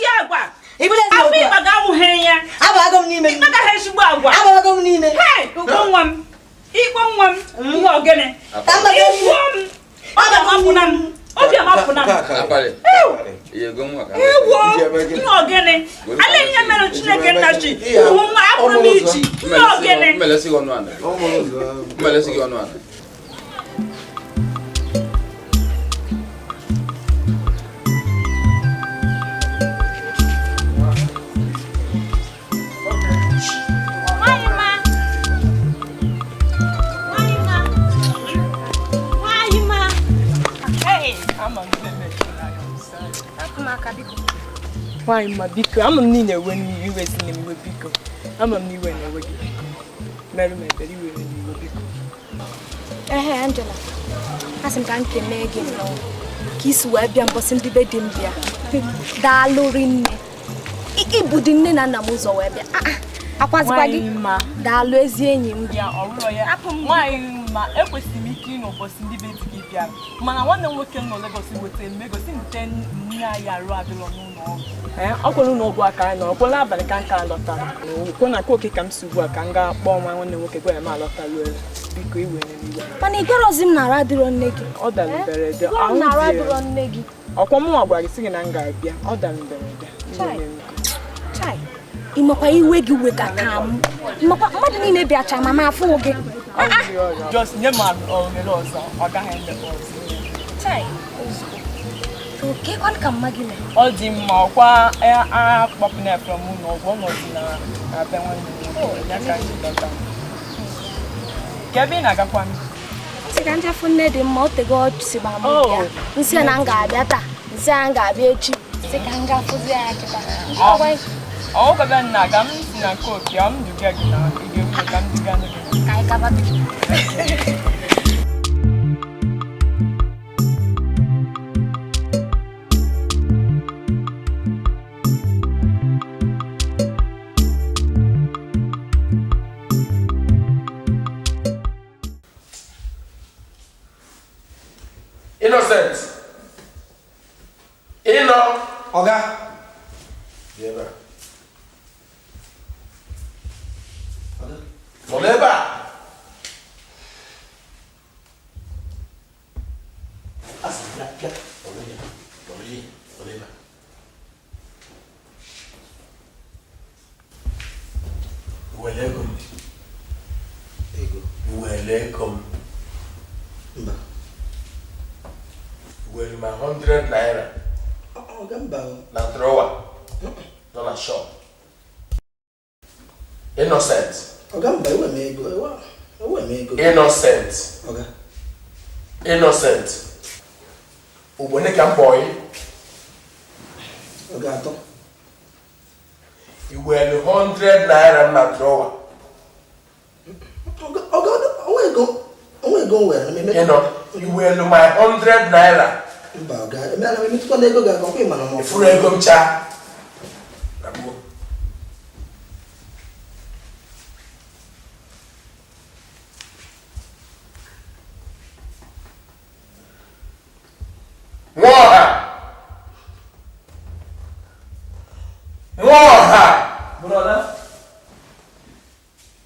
Afọ ịkpa ga-amụghị ya. Abago m n'ime. Ịkpa gaghị ezigbo agwa. Abago m n'ime. Ikpo nwa m. Ikpo nwa m. Nwa ogene. Ikpo m. Obi amapụna m. Obi amapụna m. Ewo. Nwa ogene. Ala ihe mere Chineke nna chi. Ụmụ nwa apụrụ m iji. Nwa ogene. Mmelesi gị ọnụ ala. Mmelesi gị ọnụ ala. Nwaanyị ma biko, ama m na ị na-ewe n'iwe si na iwe biko. Ama m na iwe na-ewe gị biko. Merụ m ebere iwe n'iwe biko. Ehe, Angela, asị m ka m kelee gị nnọọ ka isi wee bịa mbọsị ndị be di m bịa. Daalụ rinne. Ịbụ di nne na nna m ụzọ wee bịa. Akwazikwa gị. Daalụ ezi enyi m. Nwaanyị ma ekwesịrị m ike ịnọ ụbọchị ndị be di gị bịa. Mana nwanne m nwoke nọ Lagos wetara m ego si nte nne anyị arụ adịrọ n'ụlọ ọgwụ. Ọ kwere ụlọ ọgwụ aka anyị nọ, ọkwụla abalị ka nka alọtara. Okwo na oke ka m si ugbu a ka m gaa kpọọ nwa nwanne m nwoke gwa ya m alọtaruo biko iwe n'iwe. Mana ị gwarozi m na arụ adịrọ nne gị. Ọ dara mberede. Ahụ adịrọ nne gị. Ọkwa mụnwa gwara gị sị gị na m ga-abịa. Ọ dara mberede. Chai. Ị makwa iwe gị wekata m. Makwa mmadụ niile bịacha ma m afụ gị. Just nye m ohere ọzọ, ọ gaghị emekwa ọzọ. Chai. Ọ dị mma ọkwa agha kpọpụna from ụlọ ọgwụ ọnọdụ na be nwanne m nwoke ya ka anyị lọta. Ka ebe ị na-agakwa m? Nsị ka njafụ nne dị mma o tego si gba m bịa. Nsị na m ga-abịa taa, nsị na m ga-abịa echi. Nsị ka m gafụzi ya kịta. Ọ gaba nna ga m si na nke oke ọ m duga gị na ị ga-ekwu ka m duga gị. Ka anyị gaba. Innocent. Ịnọ. Ọga. Bịa ebe a. Nọ n'ebe a. Asị bịa bịa. Nọrọ ya. Nọrọ ya. Nọrọ ebe a. Were ego m. Ego. Were ego m. Mba. Were ma 100 naira. Na drawer. Nọ na shop. Innocent. Innocent. Innocent. Ugbone ka m kpọọ gị. I were 100 naira na drawer. You were my 100 naira. Ifuru ego m cha. Nwaọha! Nwaọha! Brother?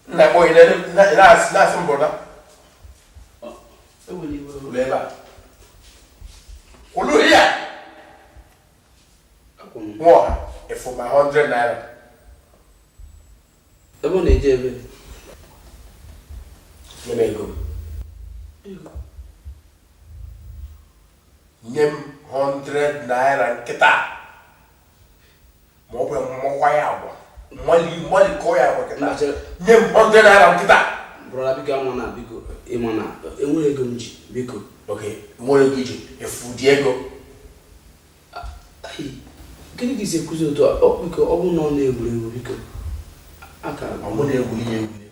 Nna kpọ ị na-asị m brother? Kwụrụ ebe a. Kwụrụ here. Nwa ịfụ ma 100 naira. Ebe ọ na-eje ebe? Nye m ego m. Nye m 100 naira nkịta. Ma ọ bụ mmọkwa ya agwa. Mmalikọ ya agwa nkịta. Nye m 100 naira nkịta. Brọda biko anwa na biko ịma na enwere ego m ji biko. Ok, nwere ego iji efu dị ego. Gịnị ka isi ekwuzi otu a? Biko ọ bụrụ na ọ na-egwuregwu biko. Ọ bụrụ na egwuri ya egwuri.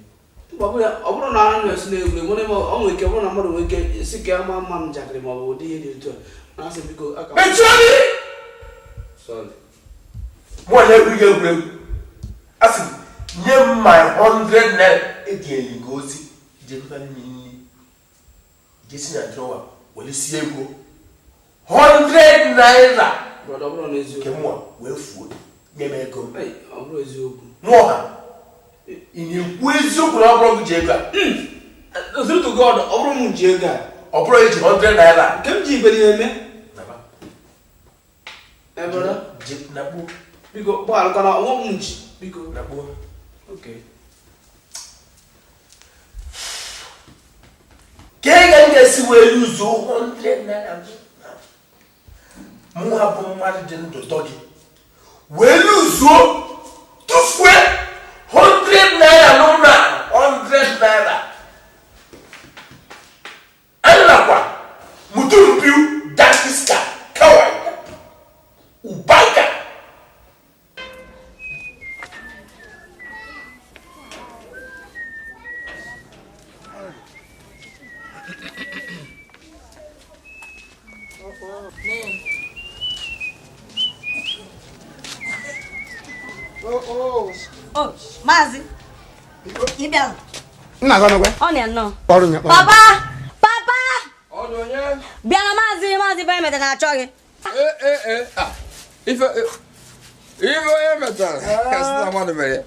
Ọ bụrụ na a na-esi na-egwuregwu ọ nwere ike ọ bụrụ na mmadụ nwere ike si ka ama mma m njakịrị ma ọ bụ ụdị ihe dị otu a. Na-asị biko aka. Mechie ọnụ! Sorry. Mụ na-egwuri gị egwuregwu. A sị nye m my 100 naira eji gị ozi jekọta nri jesi na drọwa were sie ego 100 naira. Brọda ọ bụrụ na eziokwu. Nke mụa wee fuo nye m ego m. Ọ bụrụ eziokwu. Nwaọha ị na-ekwu eziokwu na ọ bụrụ gị ji ego a? True to God, ọ bụrụ m ji ego a. Ọ bụrụ eji 100 naira. Nke m ji iberi eme. Brọda. Nakpuo. Biko gbagharakwana ọnwụ m ji biko. Nakpuo. Okay. Ka ị ga-esi wee luzuo 100 naira mụ hapụ mmadụ dị ndụ tọ gị wee luzuo tụfue 100 naira n'ụlọ a 100 naira anakwa mutum biyu dan iska kawai ubanka. Oh, Maazị, ị bịara? Nna gị ọnụgwe? Ọ na-anọ. Kpọrọ ya. Papa! Papa! Bịa na Maazị Maazị Ifeanyi na-achọ gị. Ife onye metara ka sị na mmadụ mere.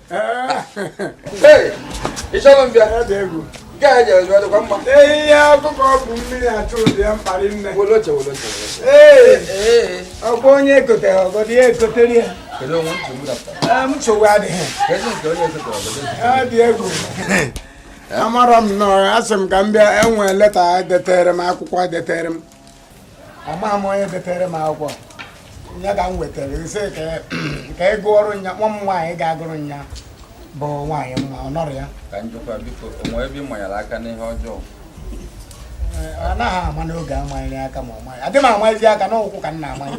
Ee, ị chọrọ m bịa? Nke a ejere jụọ dịkwa mma. Ihe akụkọ bụ mmiri achụ ụdị ya mkparị nne. Wolo oche, wolo oche, wolo oche. Ee, ọkwa onye ekotere ọgọdọ ya ekotere ya. Kedu onwe nsogbu dapụtara? Nsogbu adịghị. Kedu nke onye ekotere ọgọdọ? Ọ dị egwu. Amara m nọọ, asị m ka m bịa enwe leta detere m akwụkwọ detere m. Ama m onye detere m akwụkwọ. Ya ka m wetara nsị ka ị gụọrọ nya nwa m nwaanyị ga-agụrụ nya bụ nwaanyị mma ọ nọrọ ya. Ka njikwa biko o nwee ebe ị manyere aka n'ihe ọjọọ. Ọ naghị ama n'oge amanyere aka ma ọ maghị. Adị m amaghịzi aka n'ụkwụ ka m na-amanye.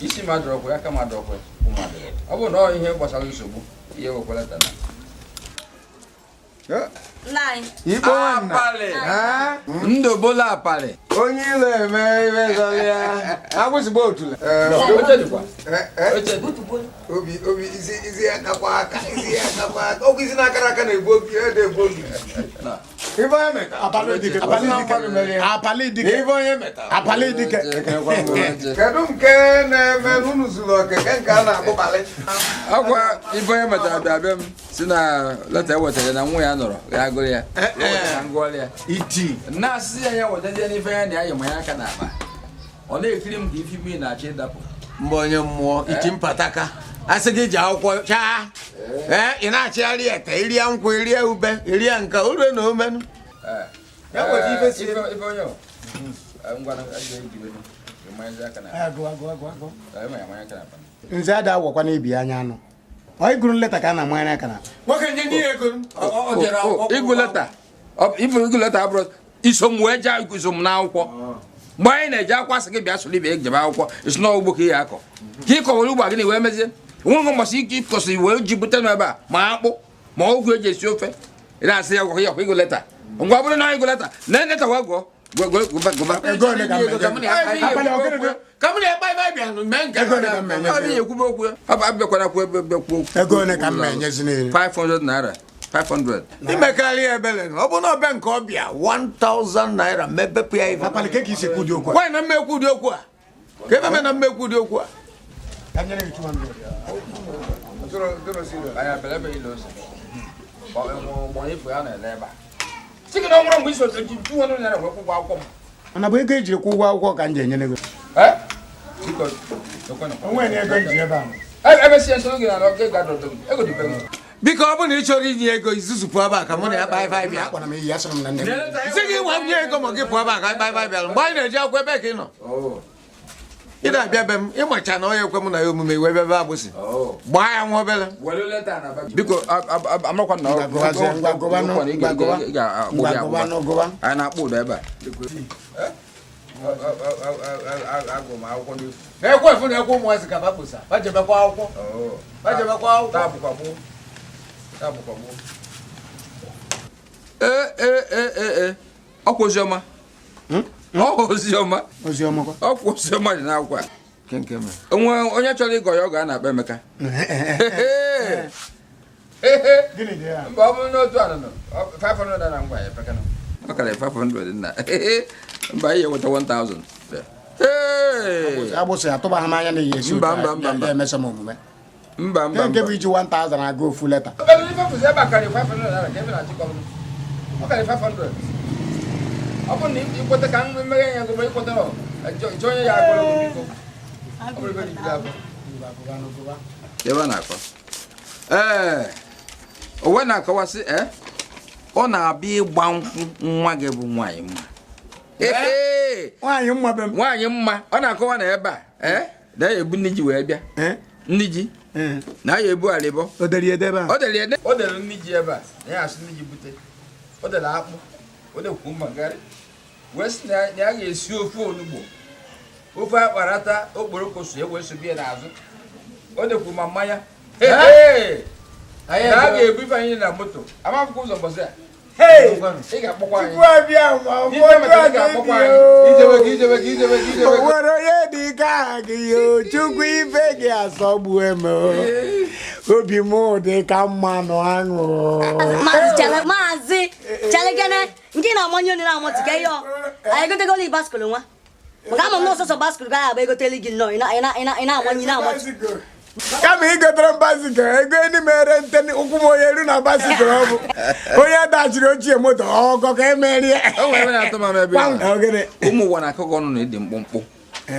Isi m adọrọkwa aka m adọrọkwa ụkwụ m adọrọ. Ọ bụrụ na ọ ihe gbasara nsogbu ihe wekwara tana. Apalị ndụ bụla apalị onye ilo eme ibe zọrọ ya agbụsịgba otule obi obi isi ya kakwa aka isi ya kakwa aka okwu isi na-akara aka na-egbu obi ede egbu obi ife onye metara Apalị dike ife onye metara apalị dike kedu nke na-eme n'unu zuru oke nke a na-akpụbalị ọkwa ife onye metara bịa bịa m si na leta ewetara na nwa ya nọrọ ya gụrụ ya ngụọrọ ya iti na-asị ya ya wetazie n'ife ya na ya yi ma ya aka n'akpa ọ na-ekiri m ka ife mmiri na-achọ ịdapụ mba onye mmụọ iti mpataka asị gị ji akwụkwọ chaa ee ị na-achịgharị ete irie nkwụ irie ube irie nka ure na omenu Nze ada awọkwa n'ibi anya anụ. Ọ ịgụrụ nleta ka a na-amanyere aka na. Ịgụ leta ịgụ leta abụrụ iso m wee jee iso m n'akwụkwọ mgbe anyị na-eje akwụkwọ asị gị bịa soro ibe jebe akwụkwọ isi n'ugbo ka ị akọ ka ị kọwara ugbo a gịnị wee mezie nwe mbọsị ike ịkọsị wee ji bute m ebe a ma akpụ ma ọgwụ eji esi ofe ị na-asị ya gwakwa ya ịgụ leta ngwa bụrụ na ịgụ leta na leta wee gụọ Ego ole ka m na-enyezi niile? 500 naira 500. Imekarị ebele ọ bụ na ọbịa nke ọbịa 1000 naira mebepụ ya ife. Abalị ka isi ekwu dị okwu a. Nwaanyị na mmekwu dị okwu a. Ka ebe me na mmekwu dị okwu a. Ka m nyere gị 200. Anya bele ebe ile ose. Ọ bụ ife ya na-ele ebe a. Sị gị na ọ nwụrụ mgbe iso ji 200 naira wee kwụ ụgwọ akwụkwọ m. Mana bụ ego ejiri kwụ ụgwọ akwụkwọ ka m ji enyere gị. Biko, Onwe na ego m ji ebe a. Emesịa nsogbu gị na oge ga-adọdọ gị. Ego dị be gị. Biko, ọ bụrụ na ị chọrọ inye ego, izuzu pụọ ebe a ka mụ na ya kpaa ife anyị bịa. Akpọrọ m iyi, asịrị m na nne m. Sị gị nwa m nye ego ma gị pụọ ebe a ka anyị kpaa ife anyị bịara. Mgbe anyị na-eji akwụkwọ ebe ka ị nọ. Ị na-abịa be m, ịmacha na onye ekwe m na ya omume iwe ebe agbụsị. Gbaa ya nwa obere. Biko, amakwa na Ngwa gụwazie, ngwa gụwanụ, ngwa gụwa. Ngwa gụwanụ, gụwa. Anyị na-akpụ ụdọ ebe a. Agụ m akwụkwọ n'efu. Na-ekwe efu na-ekwe ụmụazị ka fa kposa. Fa jebekwa akwụkwọ. Fa jebekwa akwụkwọ. Taa bụkwa gboo. Taa bụkwa gboo. Ee, ee, ee, ee, ee. Ọkwa oziọma. Ọkwa oziọma. Oziọma kwa. Ọkwa oziọma dị n'akwụkwọ a. Nke mere. Onwe onye chọrọ ịgọ ya, ọ ga na-akpa Emeka. Gịnị dị ya? Mba, ọ bụrụ n'otu anụnụ, 500 naira ngwa ya epeka nọ. Ọ karịrị 500 nna. Mba, ihe nweta 1000. Ee. Agbụsị atụbaghị m anya na ihe esi Mba, otu a mba, mba, mba. ya emesa m omume. Mba, mba, Nke mba. bụ iji 1000 agụ ofu leta. Ebe ife fụzi ebe a karịrị 500 naira ka ebe na-achịkọ m. Ọ karịrị 500. Ọ bụrụ na ikweta ka m meghe ya ego, ma ikweta ọ, chọọ onye ya agụrụ ego, biko. Ọ bụrụ ebe dị afọ. Ebe a na-akọ. Ee, o wee na-akọwasị, ee, ọ na-abịa ịgba nkwụ nwa gị bụ nwaanyị mma. Ee, Nwaanyị mma be m. Nwaanyị mma, ọ na-akọwa na ebe a, ee, na ya ebu nne ji wee bịa. Nne ji, na ya ebu alịbọ. O dere ede ebe a. O dere ede. O dere nne ji ebe a, na ya asị nne ji bute. O dere akpụ, o dekwu mma garị. Wee sị na ya ga-esi ofe onugbo. Ofe akparata okporoko so wee sobe ya n'azụ. O dekwu ma mmanya. Ee! Na a ga-ebu ife anyị na moto. Amapụkwa ụzọ mbọsị a. Ị ga-akpọkwa anyị. Chukwu abịa ma Ife metara ị ga-akpọkwa anyị. Ijebe gị, ijebe gị, ijebe gị, ijebe O gị. nwere onye dị ka gị o, Chukwu ife gị asọgbu m o. Obi m dị ka mmanụ aṅụ. Maazị Chale, Maazị Chalekene, nke na-amanye onye na-amụtụ ka ihe ọ. Anyị egotegolu gị baskụl nwa. Maka ama m na ọsọsọ baskụl gaghị abụ egoteli gị nnọọ, ị na-amanye, ị na-amụtụ. Kama igotere m basikụl, ego ndị mere nte ụkwụ m onye eru na basikụl, ọ bụ onye dachiri ochie moto ọgọ ka emerie. O nwere ebe na-atọ m ama ebe ị nọ. Ọ gịnị? Ụmụ ụwa na-akọ gị ọnụ na ịdị mkpụmkpụ.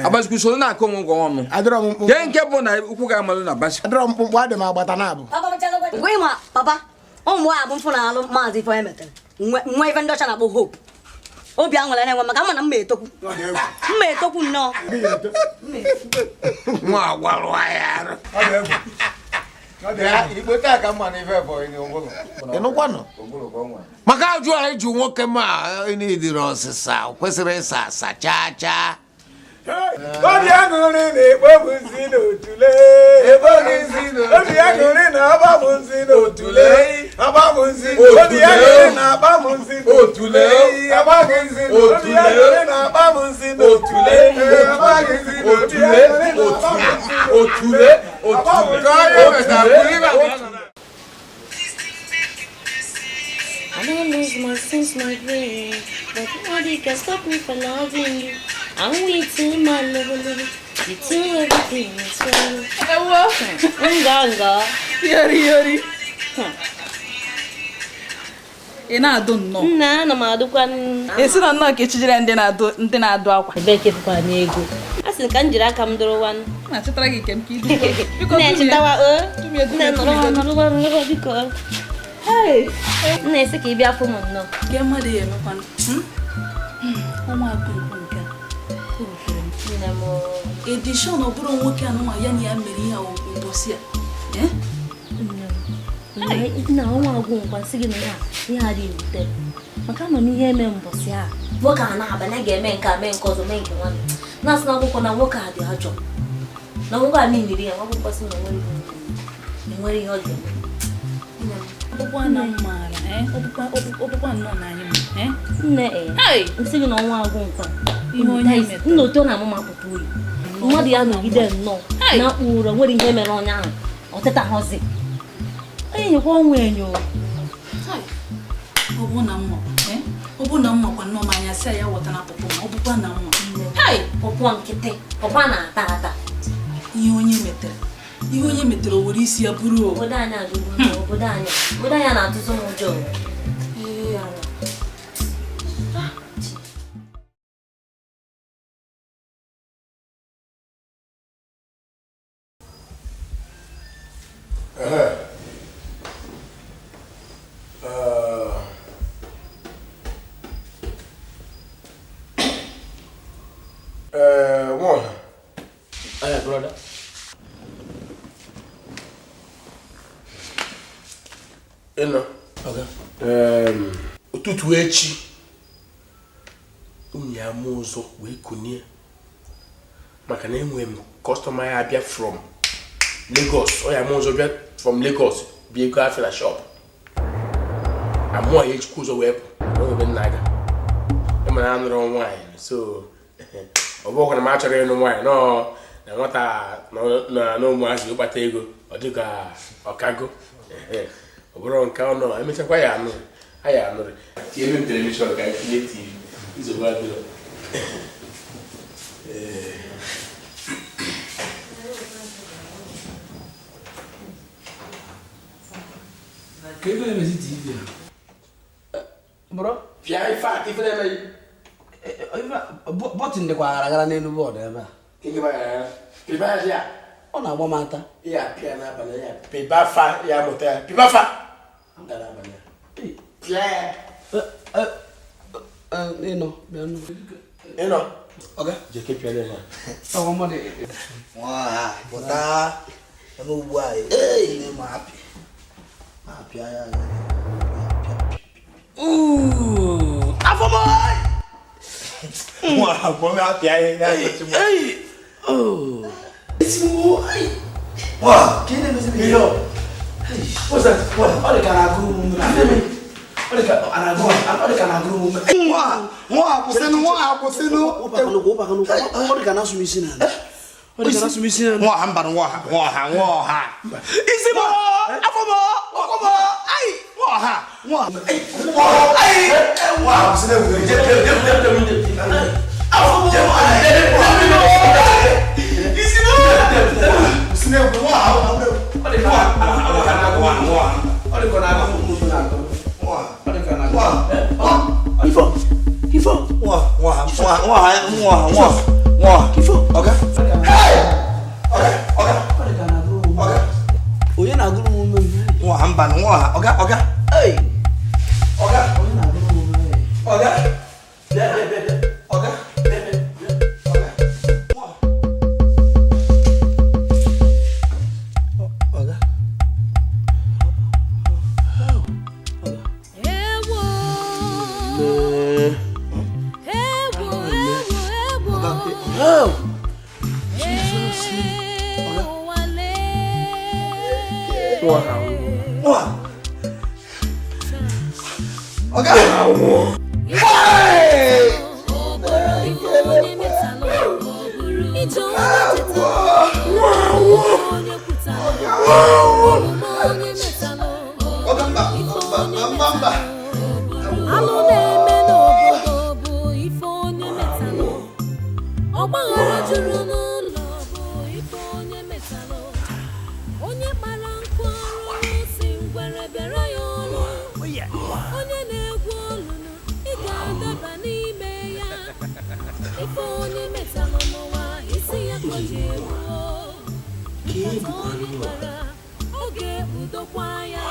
Agbazikwa usoro na-akọ onwe gị ọnụ. Adịrọ m mkpụmkpụ. Nke nke bụ na ụkwụ ga-amalụ na basikụl. Adịrọ m mkpụmkpụ, adị m agbata na abụ. Gwa ịma, papa, ụmụ nwaanyị bụ mfụ na alụ Maazị Ifeanyi metere. Nwe ife ndị ọcha na-akpọ hope. Obi aṅụrị na-enwe maka ama na mma etokwu. Mma etokwu nnọọ. Nwa agwarụ ya arụ. Igbo taa ka mma n'ife bụ onye ụbụrụ. Ị nụkwanụ? Maka ajụ anyị jụ nwoke ma n'idiri ọsịsa, o kwesịrị ịsa asa chaa chaa. Obi aṅụrị na-ekpobu nsị n'otule. Obi aṅụrị na-agba m nsị n'otule. Agba m nsị. Obi aṅụrị na-agba m nsị n'otule. Agba gị nsị. Obi aṅụrị na-agba m nsị n'otule. Agba gị nsị. Obi aṅụrị na-agba m nsị Otule, otule, otule. I don't lose my sense, my brain, but nobody can stop me from loving you. I'm waiting, my love, love. You do everything is well. Ewo. Nga nga. Yori yori. Ị na-adụ nnọọ. Nna, ana m adụkwa. Esi na nnọọ ka echijere ndị na-adụ ndị na-adụ akwa. Ebee ka ịfụkwa n'ego? A sị ka m jiri aka m dụrụ nwanụ. Na-achịtara gị nke m ka idu. Biko Nna, echetawa o. Tumie, Nna, tumie, nọrọ tumie. nọrọ nọrọ biko. Nna, esi ka ị bịa fụ m nnọọ. Nke mmadụ ya emekwanụ. Ọnwa akụrụkwu nke a. O rutere m. Nne m o. Edishọn ọ bụrụ nwoke anụnwa ya na ya mere ihe a ụbọchị a. Eh? Nna, ọnwa agwụ nkwa sị gị na ihe a dị ewute maka ama m ihe eme mbọsị a nwoke a na-abanye ga-eme nke a mee nke ọzọ mee nke nwanne na-asị na akwụkwọ na nwoke a dị ajọ na nwoke a niile ya akwụkwọ sị na enwere ihe ọ ga-eme. Ọkpụkpọ na m maara, eh? Ọkpụkpọ nnọọ na anyị ma, eh? Nne, ee, nsị gị na ọnwa agwụ nkwa Ihe onye metara. Nna, otu ọ na-amụ m apụta oyi mmadụ ya nọgide nnọọ na-akpụ ụra nwere ihe mere onye ahụ ọtịta họzi onye nyekwa ọnwa enyo. Ọ bụ na mma, eh? Ọ bụ na mma kwa nnọọ ma anya sị ya wọta na pọpọ ma ọ bụkwa na mma. Pọpọ nkịtị, pọpọ na-ata ata. Ihe onye metere. Ihe onye metere o were isi ya bụrụ o. Obodo anyị adịgbu mma, obodo anyị. Obodo anyị na-atụzụ m ụjọ. One. Hey, brother. Ịnọ. Okay. Ụtụtụ echi unu ya ama ụzọ wee kunie maka na enwere m kọstọma ya abịa from Lagos. Ọ ya ama ụzọ bịa from Lagos bịa ego afịa na shop. Amụọ ya ejikwa ụzọ wee pụ n'oge nna aga. Ịma na anụrụ nwaanyị, so ọ bụghị na m achọrọ ịnụ nwaanyị nọọ na nwata na ụmụazị ịkpata ego ọ dịka ọkago. Ọ bụrụ nke ọ nọ emechakwa ya anụ anyị anụrụ tinyere m telivishọn ka anyị tinye TV nsogbu adịrọ. Ka ebe na-emezi TV a? Bro, pịa ife a ife na-emeghị. Bọtịn dịkwa aghara aghara n'elu bọọdụ ebe a. Ọ na-agba m ata. Ya pịa n'abalị ya pịba fa ya mụta ya pịba fa. N'abalị ya. Pịa ya. Ịnọ bịa nụ. Ịnọ. Ọga jeke pịa ya. Ọgwa mmadụ. Nwa pụta ebe ugbu a ee ma apị. Ma apịa ya. Afọ m. Nwa abụọ m apịa ihe ya. Ei. Oh. Nwa. Ka ị na-emezi ihe ọ? What's that? Ọ dị ka na-agụrụ m ume. Ọ dị ka na-agụrụ m ume. Nwa, nwa kwụsịnụ, nwa kwụsịnụ. Ọ dị ka na-asụ m isi n'ala. Ọ dị ka na-asụ m isi n'ala. Nwa ha mba nwa ha, nwa ha, nwa ha. Isi m, afọ m, ụkwụ m, ai. Nwa ha, nwa. Ai, nwa kwụsịnụ egwu. Afọ m, isi m. Kwụsịnụ egwu, nwa ha. Ọ dị ka ọ dị ka na-agụ m ume na-agụ. Ọ dị ka na-agụ. Ifo. Ifo. Nwa, nwa, nwa, nwa, nwa, nwa, nwa. Ifo. Ọga. Hey! Ọga, ọga. Ọga. Onye na-agụrụ m ume? Nwa ha mba nwa ha. Ọga, ọga. Hey! Ọga. Onye na-agụrụ m ume? Ọga. Bịa, bịa, bịa, bịa. Ọga. Bịa, bịa, bịa. Ọga. Nwa. Ọga. Oh. Nwa. Ọga. Hey! Ọga mba, mba, mba, mba. Alụ na-eme n'obodo bụ ife onye metalụ. Ọgbaghara juru n'ụlọ bụ ife onye metalụ. Onye kpara nkụ arụrụ si ngwere bịara ya ọrụ. Onye na-egwu olulu ị ga-adaba n'ime ya. Ife onye metalụ n'ụwa isi ya ka o ji egbu. Nkata onye kpara ọ ga-ekpudokwa ya.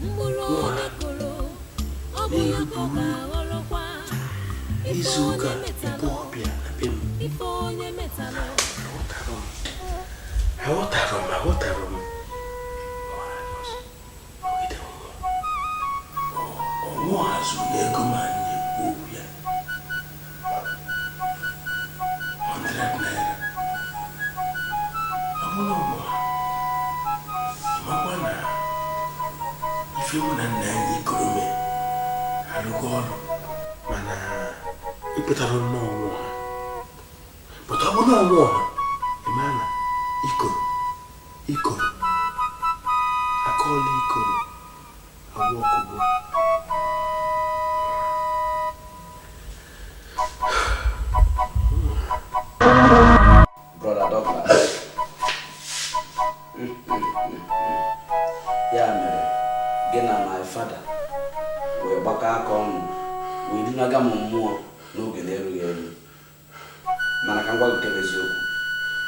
Mkpụrụ onye kụrụ ọ bụ ya ka ọ ga-aghọrọkwa. Ife Izu ụka onye metalụ, ịbụ ọbịa na be m. ife onye metalụ. Aghọtara m, aghọtara m. Ọnwụ azụ na ego m anyị na-ekwu okwu ya. 100 naira. Ọ bụrụ ọmụ ha, ịmakwa na ife mụ na nna anyị ikoro mee arụgo ọrụ mana ịpụtara nnọọ ọnwụ ha. Pụta ọ bụrụ ọnwụ ha, ịma na ikoro, ikoro, akọọla ikoro, agwọ ọkụgbo. Brother Douglas. Ya mere, gị na my father wee gbakọ aka ọnụ wee dunaga m mmụọ n'oge na-erughị eru. Mana ka m gwa gị nke bụ eziokwu.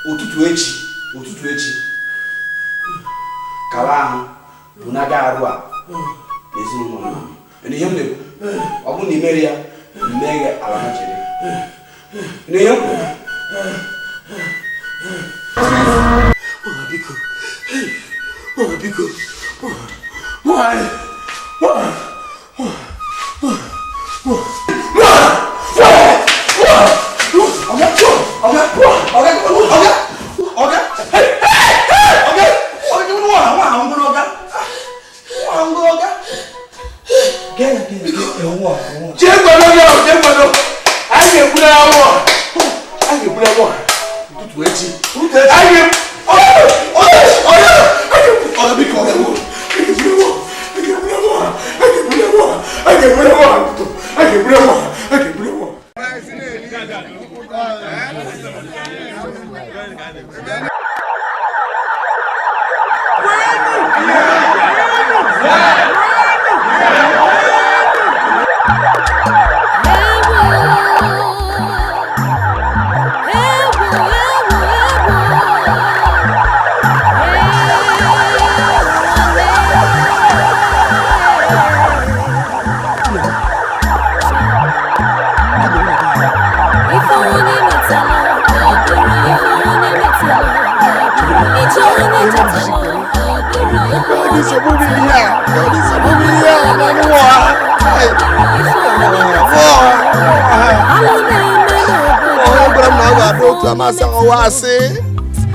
Ụtụtụ echi, ụtụtụ echi, Kaba ahụ bunaga arụ a n'ezinụlọ nna m. Ịnụ ihe m na-ekwu? Ọ bụrụ na i mere ya, mee gị ala ha chere. Ịnụ ihe m kwuru? Biko. Biko. Why? Why?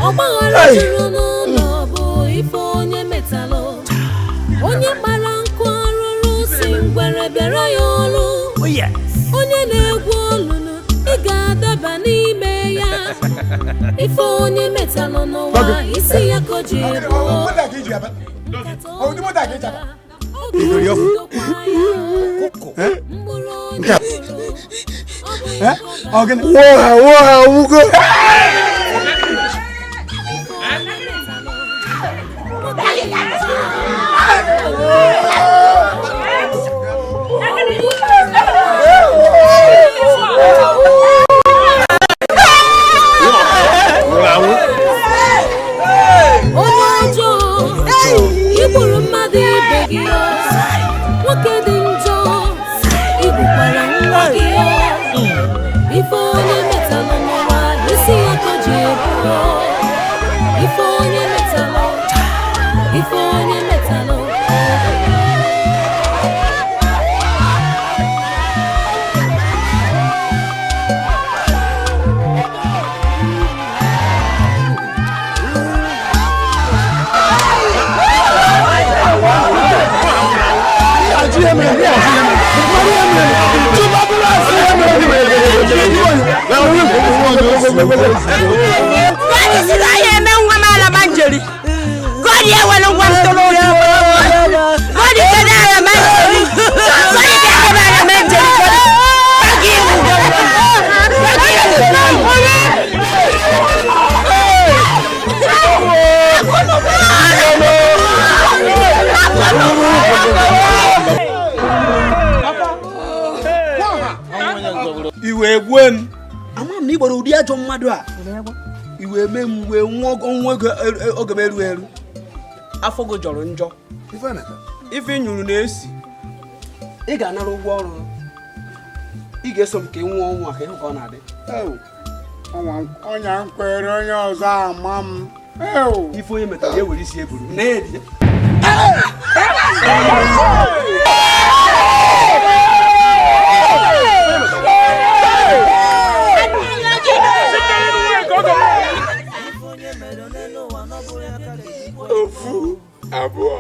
Ọgbaghara juru n'ụlọ bụ ife onye metalụ. Onye kpara nkụ arụrụ si ngwere bịara ya ọrụ. Onye na-egwu olulu ị ga-adaba n'ime ya. Ife onye metalụ n'ụwa isi ya ka o ji ebuo. Onye ọjọọ, igburu mmadụ ibe gị, nwoke dị njọ, igbukwara nwa gị. Ife onye metalụ n'ụwa, isi ya ka o ji ebuo. Ife onye metalụ, ife onye metalụ. Iwe gbuo m. Ama m na ị gbara ụdị ajọ mmadụ a. Iwe mee m wee nwụọ ọnwụ ego oge m eru eru. Afọ gị jọrọ njọ. Ife nyụrụ na-esi. Ị ga-anara ụgwọ ọrụ. Ị ga-eso m ka ị nwụọ ọnwụ a ka ịhụ ka ọ na-adị. Ọnya nkwere onye ọzọ ama m. Ife onye metara ya were isi eburu. Na-edi. Ofu abụọ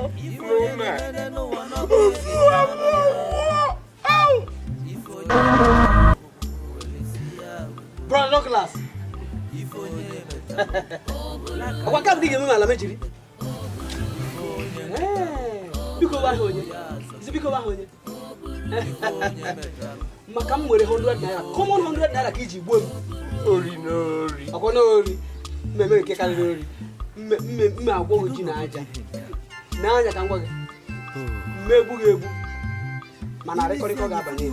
n'ụlọ ofu abụọ. Brother Douglas. Ọkwa ka ndị ga-eme m ala mejiri. Biko gwa ha onye. Isi biko gwa ha onye. Maka m nwere 100 naira. Common 100 naira ka iji gbuo m. Ori n'ori. Ọkwa n'ori. Mmemme nke karịrị ori. Mme agwọ ji na aja. N'anya ka m gwa gị. Mme egbu gị egbu. Mana arịkọrịkọ ga-abanye.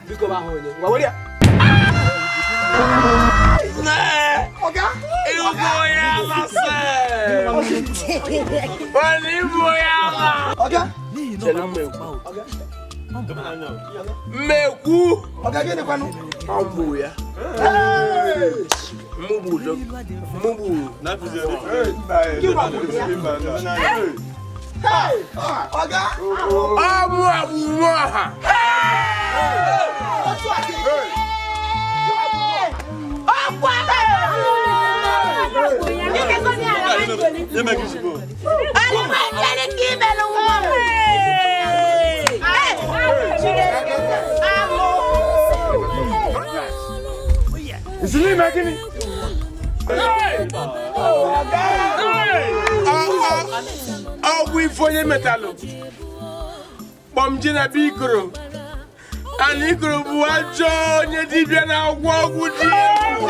Biko gwa ha onye. Ngwa were ya. Oga. Nwanne ịbụ onye ala. Chere mmekwu. Mmekwu. Ọ bụ ya. Mmugbu. Mmugbu. Ọ bụ agbụgbọ ọha. Ìsìlẹ̀ gịnị? Ọgwụ ife onye metalụ kpọm ji na be ikoro ana ikoro bụ ajọ onye dibịa na-agwọ ọgwụ dị egwu.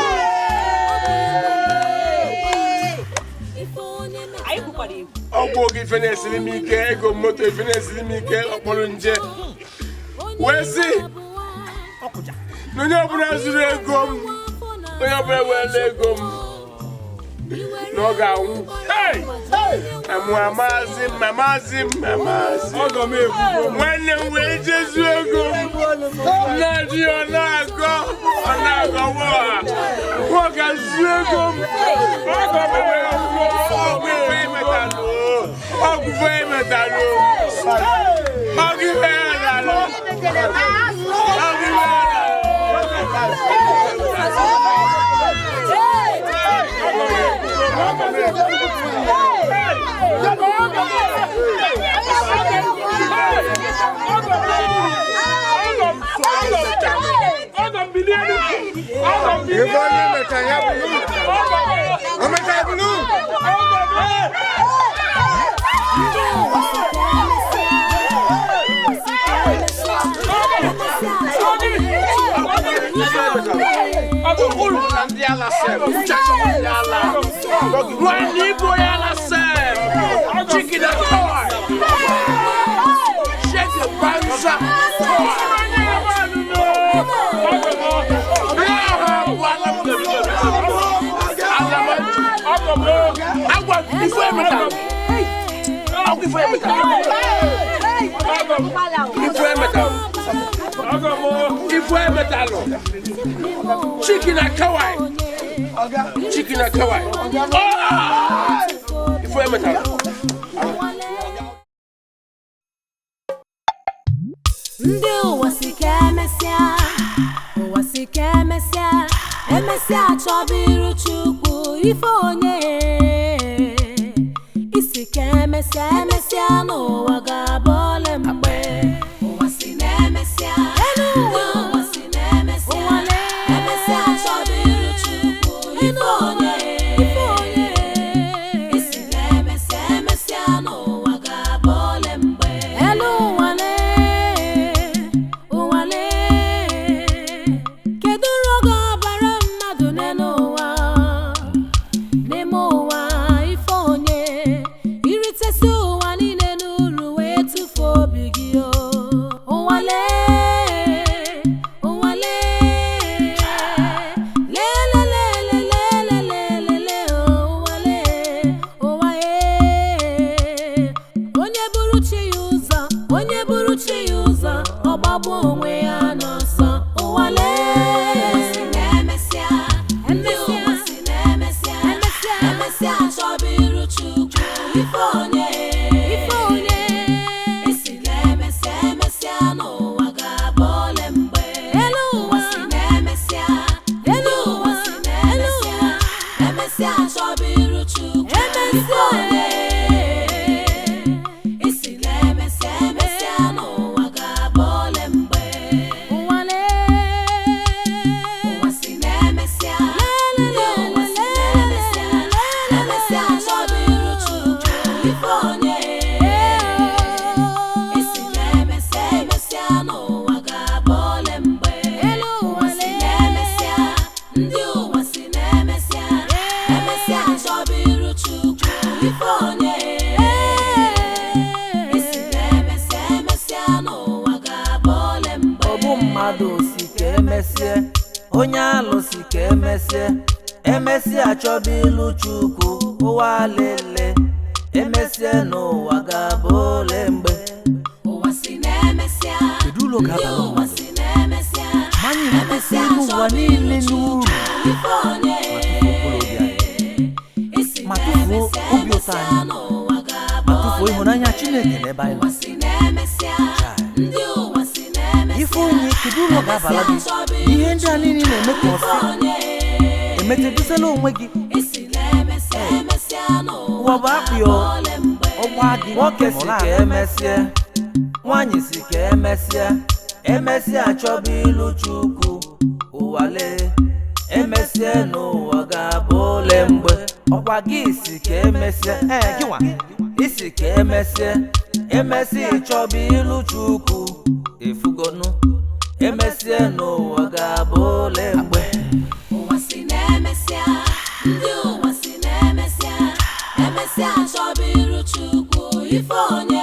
Ọgwụ oge ife na-esiri m ike, ego moto ife na-esiri m ike, ọkpọrọ nje wee sị na onye ọbụla zuru ego m, onye ọbụla werela ego m na ọ ga-anwụ. Amazi m, amazi m, amazi nwanne m wee jezuo ego m na-adị ọ na-agọ ọ na-agọ nwa nwoke zuo ego m ọgọ m wee ọgwụ ife emetalụ ọgwụ ife emetalụ ọgwụ ife emetalụ ọgwụ ife Chicken and kawai. Chicken and kawai. Ife emetalụ. Ndị ụwa si ka emesịa, ụwa si ka emesịa, emesịa chọba iru Chukwu ife onye. Isi ka emesịa, emesịa n'ụwa ga-abụ ole mgbe. Ụwa si na emesịa, ndị ụwa si na emesịa, emesịa chọba iru Chukwu ife onye. Isi na emesịa, emesịa n'ụwa ga-abụ ole mgbe. Elu ụwa lee, ụwa lee, kedu uru ọ ga-abara mmadụ n'elu ụwa? N'ime ụwa ife onye, iritesi ụwa niile n'uru wee tụfuo obi gị o. Ụwa lee, ụwa lee, lelelelelelelelele ụwa lee, ụwa ee. Onye buru chi ya ụzọ, onye buru chi ya ụzọ, ọ gbagbuo onwe ya n'ọsọ. Ụwa lee. Emesịa, ndị ụwa si na emesịa, emesịa chọba iru Chukwu ife onye. Ife onye. Isi na emesịa, emesịa n'ụwa ga-abụ ole mgbe. Elu ụwa si na emesịa, elu ụwa si na emesịa, emesịa chọba iru Chukwu ife onye. Isi na emesịa, emesịa n'ụwa ga-abụ ole mgbe. Ụwa lee. Ụwa si na emesịa, ndị ụwa si na emesịa, emesịa chọba iru Chukwu ife onye. Isi na emesịa, emesịa n'ụwa ga-abụ ole mgbe. Ụwa si na emesịa, ndị ụwa si na emesịa, emesịa chọba iru Chukwu ife onye. Isi na emesịa, emesịa n'ụwa ga-abụ ole mgbe. Ọ bụ mmadụ si ka emesie, onye alụ si ka emesie, emesịa chọba ilu Chukwu ụwa lele. Emesịa n'ụwa ga-abụ ole mgbe. Ụwa si na-emesịa. Kedu ụlọ Ndị ga-abara ụwa mmadụ si na-emesịa. Ma anyị ritesịa ego ụwa niile n'uru, Ife onye mkpụrụ obi anyị, isi ma tụfuo obi ụtọ anyị, n'ụwa ga-abụ ma tụfuo ịhụnanya Chineke n'ebe anyị nọ. si na-emesịa. Ndị ụwa si na-emesịa. Ife onye, kedu ụlọ ga-abara gị ihe ndị a niile na-eme ka ọ sị emetedusela onwe gị? Isi na-emesịa emesịa n'ụwa Ụwa bụ akpị o, ọgba gị. Nwoke si nọrọ ka ala. emesịa, nwaanyị si ka emesịa, emesịa achọba ilu Chukwu. Ụwa lee, emesịa n'ụwa ga-abụ ole mgbe. Ọkwa gị si ka emesịa, Ee, gị nwa isi ka emesịa, emesịa ịchọba ilu Chukwu. Efugonu, emesịa n'ụwa ga-abụ ole mgbe. Ụwa si na-emesịa, ndị ụwa si na-emesịa, emesịa achọba iru Chukwu ife onye.